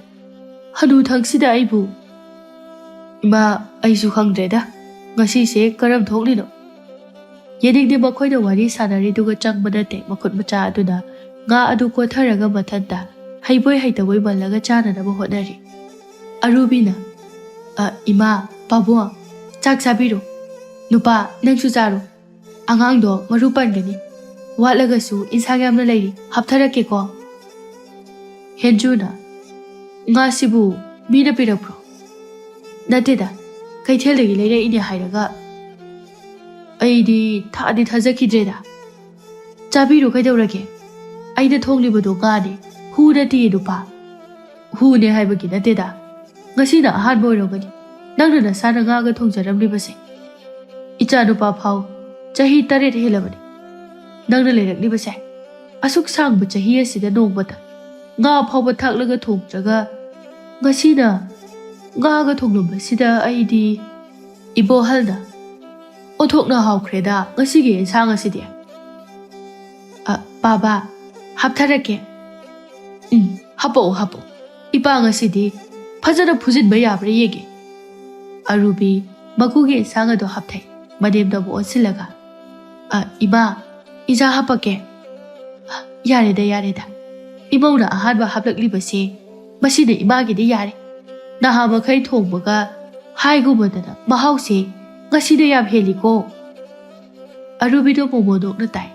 ꯍꯅꯨꯊꯪꯁꯤꯗ ꯑꯩꯕꯨ꯫" "ꯏꯃꯥ, ꯑꯩꯁꯨ ꯈꯪꯗ꯭ꯔꯦꯗ, ꯉꯁꯤꯁꯦ ꯀꯔꯝ ꯊꯣꯛꯂꯤꯅꯣ?" ꯌꯦꯅꯤꯡꯗꯤ ꯃꯈꯣꯏꯅ ꯋꯥꯔꯤ ꯁꯥꯟꯅꯔꯤꯗꯨꯒ ꯆꯪꯕ ꯅꯠꯇꯦ꯫ ꯃꯈꯨꯠ ꯃꯆꯥ ꯑꯗꯨꯅ ꯉꯥ ꯑꯗꯨ ꯀꯣꯊꯔꯒ ꯃꯊꯟꯇ ꯍꯩꯕꯣꯏ ꯍꯩꯇꯕꯣꯏ ꯃꯜꯂꯒ ꯆꯥꯅꯅꯕ ꯍꯣꯠꯅꯔꯤ꯫ ꯑꯔꯨꯕꯤꯅ, "ꯑ, ꯏꯃꯥ, ꯄꯥꯕꯨꯡ, ꯆꯥꯛ ꯆꯥꯕꯤꯔꯣ꯫ ꯅꯨꯄꯥ, ꯅꯪꯁꯨ ꯆꯥꯔꯣ꯫ ꯑꯉꯥꯡꯗꯣ ꯃꯔꯨ ꯄꯟꯒꯅꯤ꯫ ꯋꯥꯠꯂꯒꯁꯨ ꯏꯟꯁꯥꯡ ꯌꯥꯝꯅ ꯂꯩꯔꯤ, ꯍꯥꯞꯊꯔꯛꯀꯦꯀꯣ꯫" ꯍꯦꯟꯖꯨꯅ, "ꯉꯥꯁꯤꯕꯨ ꯃꯤꯅ ꯄꯤꯔꯛꯄ꯭ꯔꯣ?" "ꯅꯠꯇꯦꯗ, ꯀꯩꯊꯦꯜꯗꯒꯤ ꯂꯩꯔꯛꯏꯅꯦ ꯍꯥꯏꯔꯒ꯫ ꯑꯩꯗꯤ ꯊꯥꯗꯤ ꯊꯥꯖꯈꯤꯗ꯭ꯔꯦꯗ꯫" "ꯆꯥꯕꯤꯔꯣ, ꯀꯩꯗꯧꯔꯒꯦ? ꯑꯩꯅ ꯊꯣꯡꯂꯤꯕꯗꯣ ꯉꯥꯅꯦ, ꯍꯨ ꯅꯠꯇꯤꯌꯦ ꯅꯨꯄꯥ꯫" "ꯍꯨꯅꯦ ꯍꯥꯏꯕꯒꯤ ꯅꯠꯇꯦꯗ, ꯉꯁꯤꯅ ꯑꯍꯥꯟꯕ ꯑꯣꯏꯔꯝꯒꯅꯤ ꯅꯪꯅ ꯅꯁꯥꯅ ꯉꯥꯒ ꯊꯣꯡꯖꯔꯝꯂꯤꯕꯁꯦ꯫ ꯏꯆꯥ ꯅꯨꯄꯥ ꯐꯥꯎ ꯆꯍꯤ ꯇꯔꯦꯠ ꯍꯦꯜꯂꯕꯅꯤ ꯅꯪꯅ ꯂꯩꯔꯛꯂꯤꯕꯁꯦ꯫ ꯑꯁꯨꯛ ꯁꯥꯡꯕ ꯆꯍꯤ ꯑꯁꯤꯗ ꯅꯣꯡꯃꯇ ꯉꯥ ꯐꯥꯎꯕ ꯊꯥꯛꯂꯒ ꯊꯣꯡꯗ꯭ꯔꯒ ꯉꯁꯤꯅ ꯉꯥꯒ ꯊꯣꯡꯂꯝꯕꯁꯤꯗ ꯑꯩꯗꯤ꯫" ꯏꯕꯣꯍꯜꯅ, "ꯑꯣꯟꯊꯣꯛꯅ ꯍꯥꯎꯈ꯭ꯔꯦꯗ ꯉꯁꯤꯒꯤ ꯏꯟꯁꯥꯡ ꯑꯁꯤꯗꯤ꯫ ꯑ, ꯄꯥꯕ, ꯍꯥꯞꯊꯔꯛꯀꯦ꯫" "ꯎꯝ, ꯍꯥꯄꯛꯑꯣ, ꯍꯥꯄꯛꯑꯣ꯫ "ꯏꯄꯥ, ꯉꯁꯤꯗꯤ ꯐꯖꯅ ꯐꯨꯖꯤꯟꯕ ꯌꯥꯕ꯭ꯔꯥ ꯌꯦꯡꯒꯦ"꯫ ꯑꯔꯨꯕꯤ ꯃꯀꯨꯒꯤ ꯏꯟꯁꯥꯡ ꯑꯗꯨ ꯍꯥꯞꯊꯩ꯫ ꯃꯅꯦꯝꯅꯕꯨ ꯑꯣꯟꯁꯤꯜꯂꯒ, "ꯑ, ꯏꯃꯥ, ꯏꯟꯁꯥꯡ ꯍꯥꯞꯄꯛꯀꯦ"꯫ "ꯌꯥꯔꯦꯗ, ꯌꯥꯔꯦꯗ꯫ ꯏꯃꯧꯅ ꯑꯍꯥꯟꯕ ꯍꯥꯞꯂꯛꯂꯤꯕꯁꯦ, ꯃꯁꯤꯅ ꯏꯃꯥꯒꯤꯗꯤ ꯌꯥꯔꯦ꯫ ꯅꯍꯥ ꯃꯈꯩ ꯊꯣꯡꯕꯒ ꯍꯥꯏꯒꯨꯝꯕꯗꯅ ꯃꯍꯥꯎꯁꯦ ꯉꯁꯤꯅ ꯌꯥꯝ ꯍꯦꯜꯂꯤꯀꯣ"꯫ ꯑꯔꯨꯕꯤꯗꯣ ꯃꯣꯃꯣꯟ ꯅꯣꯛꯅ ꯇꯥꯏ꯫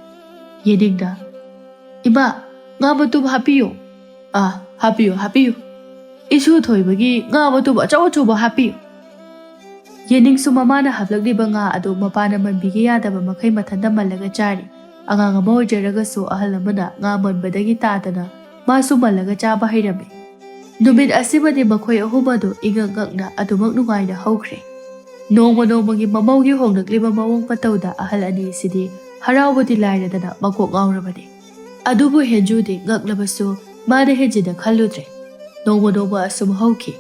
ꯌꯦꯅꯤꯡꯅ, "ꯏꯃꯥ, ꯉꯥ ꯃꯇꯨꯝ ꯍꯥꯞꯄꯤꯌꯨ"꯫ "ꯑꯥ, ꯍꯥꯞꯄꯤꯌꯨ, ꯍꯥꯞꯄꯤꯌꯨ꯫ ꯏꯁꯨ ꯊꯣꯏꯕꯒꯤ ꯉꯥ ꯃꯇꯨꯝ ꯑꯆꯧ ꯑꯆꯧꯕ ꯍꯥꯞꯄꯤꯌꯨ"꯫ ꯌꯦꯅꯤꯡꯁꯨ ꯃꯃꯥꯅ ꯍꯥꯞꯂꯛꯂꯤꯕ ꯉꯥ ꯑꯗꯨ ꯃꯄꯥꯅ ꯃꯟꯕꯤꯒꯦ ꯌꯥꯗꯕ ꯃꯈꯩ ꯃꯊꯟꯇ ꯃꯜꯂꯒ ꯆꯥꯔꯤ꯫ ꯑꯉꯥꯡ ꯑꯃ ꯑꯣꯏꯖꯔꯒꯁꯨ ꯑꯍꯜ ꯑꯃꯅ ꯉꯥ ꯃꯟꯕꯗꯒꯤ ꯇꯥꯗꯅ ꯃꯥꯁꯨ ꯃꯜꯂꯒ ꯆꯥꯕ ꯍꯩꯔꯝꯃꯤ꯫ ꯅꯨꯃꯤꯠ ꯑꯁꯤꯃꯗꯤ ꯃꯈꯣꯏ ꯑꯍꯨꯝ ꯑꯗꯨ ꯏꯉꯛ ꯉꯛꯅ ꯑꯗꯨꯃꯛ ꯅꯨꯡꯉꯥꯏꯅ ꯍꯧꯈ꯭ꯔꯦ꯫ ꯅꯣꯡꯃ ꯅꯣꯡꯃꯒꯤ ꯃꯃꯧꯒꯤ ꯍꯣꯡꯂꯛꯂꯤꯕ ꯃꯑꯣꯡ ꯃꯇꯧꯗ ꯑꯍꯜ ꯑꯅꯤ ꯑꯁꯤꯗꯤ ꯍꯔꯥꯎꯕꯗꯤ ꯂꯥꯏꯔꯗꯅ ꯃꯀꯣꯛ ꯉꯥꯎꯔꯕꯅꯤ꯫ ꯑꯗꯨꯕꯨ ꯍꯦꯟꯖꯨꯗꯤ ꯉꯛꯂꯕꯁꯨ ꯃꯥꯅ ꯍꯦꯟꯖꯤꯟꯅ ꯈꯜꯂꯨꯗ꯭ꯔꯦ꯫ ꯅꯣꯡꯃ ꯅꯣꯡꯃ ꯑꯁꯨꯝ ꯍꯧꯈꯤ꯫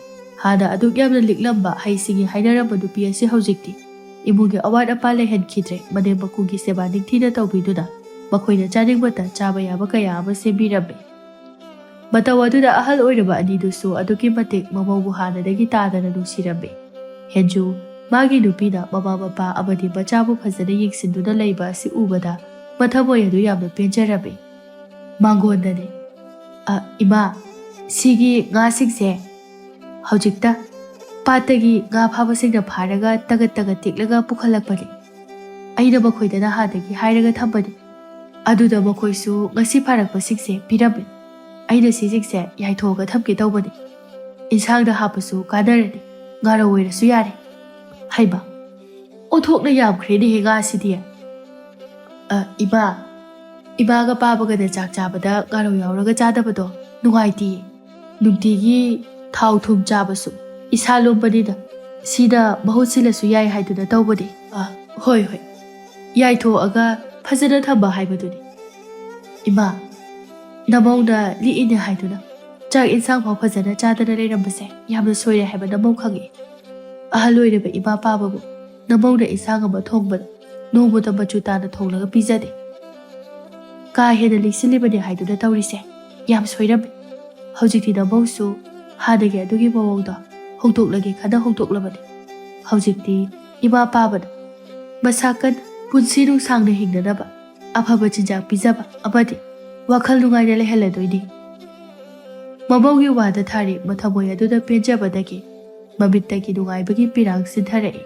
ꯍꯥꯟꯅ ꯑꯗꯨꯛ ꯌꯥꯝꯅ ꯂꯤꯛꯂꯝꯕ, ꯍꯩ ꯁꯤꯡꯉꯤ ꯍꯥꯏꯅꯔꯝꯕ ꯅꯨꯄꯤ ꯑꯁꯤ ꯍꯧꯖꯤꯛꯇꯤ ꯏꯃꯨꯡꯒꯤ ꯑꯋꯥꯠ ꯑꯄꯥ ꯂꯩꯍꯟꯈꯤꯗ꯭ꯔꯦ꯫ ꯃꯅꯦꯝ ꯃꯀꯨꯒꯤ ꯁꯦꯕꯥ ꯅꯤꯡꯊꯤꯅ ꯇꯧꯕꯤꯗꯨꯅ ꯃꯈꯣꯏꯅ ꯆꯥꯅꯤꯡꯕꯇ ꯆꯥꯕ ꯌꯥꯕ ꯀꯌꯥ ꯑꯃ ꯁꯦꯝꯕꯤꯔꯝꯃꯤ꯫ ꯃꯇꯧ ꯑꯗꯨꯗ ꯑꯍꯜ ꯑꯣꯏꯔꯕ ꯑꯅꯤꯗꯨꯁꯨ ꯑꯗꯨꯛꯀꯤ ꯃꯇꯤꯛ ꯃꯃꯧꯕꯨ ꯍꯥꯟꯅꯗꯒꯤ ꯇꯥꯗꯅ ꯅꯨꯡꯁꯤꯔꯝꯃꯤ꯫ ꯍꯦꯟꯖꯨ, ꯃꯥꯒꯤ ꯅꯨꯄꯤꯅ ꯃꯃꯥ ꯃꯄꯥ ꯑꯃꯗꯤ ꯃꯆꯥꯕꯨ ꯐꯖꯅ ꯌꯦꯡꯁꯤꯟꯗꯨꯅ ꯂꯩꯕ ꯑꯁꯤ ꯎꯕꯗ ꯃꯊꯃꯣꯏ ꯑꯗꯨ ꯌꯥꯝꯅ ꯄꯦꯟꯖꯔꯝꯃꯤ꯫ ꯃꯥꯡꯒꯣꯟꯗꯅꯤ꯫ "ꯑ, ꯏꯃꯥ, ꯁꯤꯒꯤ ꯉꯥꯁꯤꯡꯁꯦ ꯍꯧꯖꯤꯛꯇ ꯄꯥꯠꯇꯒꯤ ꯉꯥ ꯐꯥꯕꯁꯤꯡꯅ ꯐꯥꯔꯒ ꯇꯒꯠ ꯇꯒꯠ ꯇꯦꯛꯂꯒ ꯄꯨꯈꯠꯂꯛꯄꯅꯤ꯫ ꯑꯩꯅ ꯃꯈꯣꯏꯗ ꯅꯍꯥꯟꯗꯒꯤ ꯍꯥꯏꯔꯒ ꯊꯝꯕꯅꯤ꯫ ꯑꯗꯨꯗ ꯃꯈꯣꯏꯁꯨ ꯉꯁꯤ ꯐꯥꯔꯛꯄꯁꯤꯡꯁꯦ ꯄꯤꯔꯝꯃꯤ꯫ ꯑꯩꯅ ꯁꯤꯁꯤꯡꯁꯦ ꯌꯥꯏꯊꯣꯛꯑꯒ ꯊꯝꯒꯦ ꯇꯧꯕꯅꯤ꯫ ꯏꯟꯁꯥꯡꯗ ꯍꯥꯞꯄꯁꯨ ꯀꯥꯟꯅꯔꯅꯤ, ꯉꯥꯔꯧ ꯑꯣꯏꯔꯁꯨ ꯌꯥꯔꯦ"꯫ ꯍꯩꯃ, ꯑꯣꯟꯊꯣꯛꯅ ꯌꯥꯝꯈ꯭ꯔꯦꯅꯦꯍꯦ ꯉꯥꯁꯤꯗꯤ꯫ "ꯑ, ꯏꯃꯥ, ꯏꯃꯥꯒ ꯄꯥꯕꯒꯅ ꯆꯥꯛ ꯆꯥꯕꯗ ꯉꯥꯔꯧ ꯌꯥꯎꯔꯒ ꯆꯥꯗꯕꯗꯣ ꯅꯨꯡꯉꯥꯏꯇꯦꯌꯦ꯫ ꯅꯨꯡꯇꯤꯒꯤ ꯊꯥꯎ ꯊꯨꯝ ꯆꯥꯕꯁꯨ ꯏꯁꯥ ꯂꯨꯝꯕꯅꯤꯅ ꯁꯤꯅ ꯃꯍꯨꯠ ꯁꯤꯜꯂꯁꯨ ꯌꯥꯏ ꯍꯥꯏꯗꯨꯅ ꯇꯧꯕꯅꯤ"꯫ "ꯑ, ꯍꯣꯏ, ꯍꯣꯏ, ꯌꯥꯏꯊꯣꯛꯑꯒ ꯐꯖꯅ ꯊꯝꯕ ꯍꯥꯏꯕꯗꯨꯅꯤ꯫ ꯏꯃꯥ, ꯅꯃꯧꯅ ꯂꯤꯛꯏꯅꯦ ꯍꯥꯏꯗꯨꯅ ꯆꯥꯛ ꯏꯟꯁꯥꯡ ꯐꯥꯎ ꯐꯖꯅ ꯆꯥꯗꯅ ꯂꯩꯔꯝꯕꯁꯦ ꯌꯥꯝꯅ ꯁꯣꯏꯔꯦ ꯍꯥꯏꯕ ꯅꯃꯧ ꯈꯪꯉꯤ꯫ ꯑꯍꯜ ꯑꯣꯏꯔꯕ ꯏꯃꯥ ꯄꯥꯕꯕꯨ ꯅꯃꯧꯅ ꯏꯟꯁꯥꯡ ꯑꯃ ꯊꯣꯡꯕꯗ ꯅꯣꯡꯃꯇ ꯃꯆꯨ ꯇꯥꯅ ꯊꯣꯡꯂꯒ ꯄꯤꯖꯗꯦ꯫ ꯀꯥ ꯍꯦꯟꯅ ꯂꯤꯛꯁꯤꯜꯂꯤꯕꯅꯦ ꯍꯥꯏꯗꯨꯅ ꯇꯧꯔꯤꯁꯦ ꯌꯥꯝ ꯁꯣꯏꯔꯝꯃꯤ"꯫ ꯍꯧꯖꯤꯛꯇꯤ ꯅꯃꯧꯁꯨ ꯍꯥꯟꯅꯒꯤ ꯑꯗꯨꯒꯤ ꯃꯑꯣꯡꯗꯣ ꯍꯣꯡꯗꯣꯛꯂꯒꯦ ꯈꯟꯅ ꯍꯣꯡꯗꯣꯛꯂꯕꯅꯤ꯫ ꯍꯧꯖꯤꯛꯇꯤ ꯏꯃꯥ ꯄꯥꯕꯅ ꯃꯁꯥ ꯀꯟ ꯄꯨꯟꯁꯤ ꯅꯨꯡꯁꯥꯡꯅ ꯍꯤꯡꯅꯅꯕ ꯑꯐꯕ ꯆꯤꯟꯖꯥꯛ ꯄꯤꯖꯕ ꯑꯃꯗꯤ ꯋꯥꯈꯜ ꯅꯨꯡꯉꯥꯏꯅ ꯂꯩꯍꯜꯂꯗꯣꯏꯅꯤ꯫ ꯃꯃꯧꯒꯤ ꯋꯥꯗ ꯊꯥꯔꯤ ꯃꯊꯃꯣꯏ ꯑꯗꯨꯗ ꯄꯦꯟꯖꯕꯗꯒꯤ ꯃꯃꯤꯠꯇꯒꯤ ꯅꯨꯡꯉꯥꯏꯕꯒꯤ ꯄꯤꯔꯥꯡ ꯁꯤꯟꯊꯔꯛꯏ꯫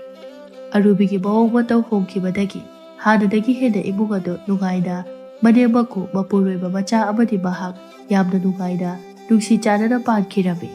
ꯑꯔꯨꯕꯤꯒꯤ ꯃꯑꯣꯡ ꯃꯇꯧ ꯍꯣꯡꯈꯤꯕꯗꯒꯤ ꯍꯥꯟꯅꯗꯒꯤ ꯍꯦꯟꯅ ꯏꯃꯨꯡ ꯑꯗꯨ ꯅꯨꯡꯉꯥꯏꯅ ꯃꯅꯦꯝ ꯃꯀꯨ ꯃꯄꯨꯔꯣꯏꯕ ꯃꯆꯥ ꯑꯃꯗꯤ ꯃꯍꯥꯛ ꯌꯥꯝꯅ ꯅꯨꯡꯉꯥꯏꯅ ꯅꯨꯡꯁꯤ ꯆꯥꯟꯅꯅ ꯄꯥꯟꯈꯤꯔꯝꯃꯤ꯫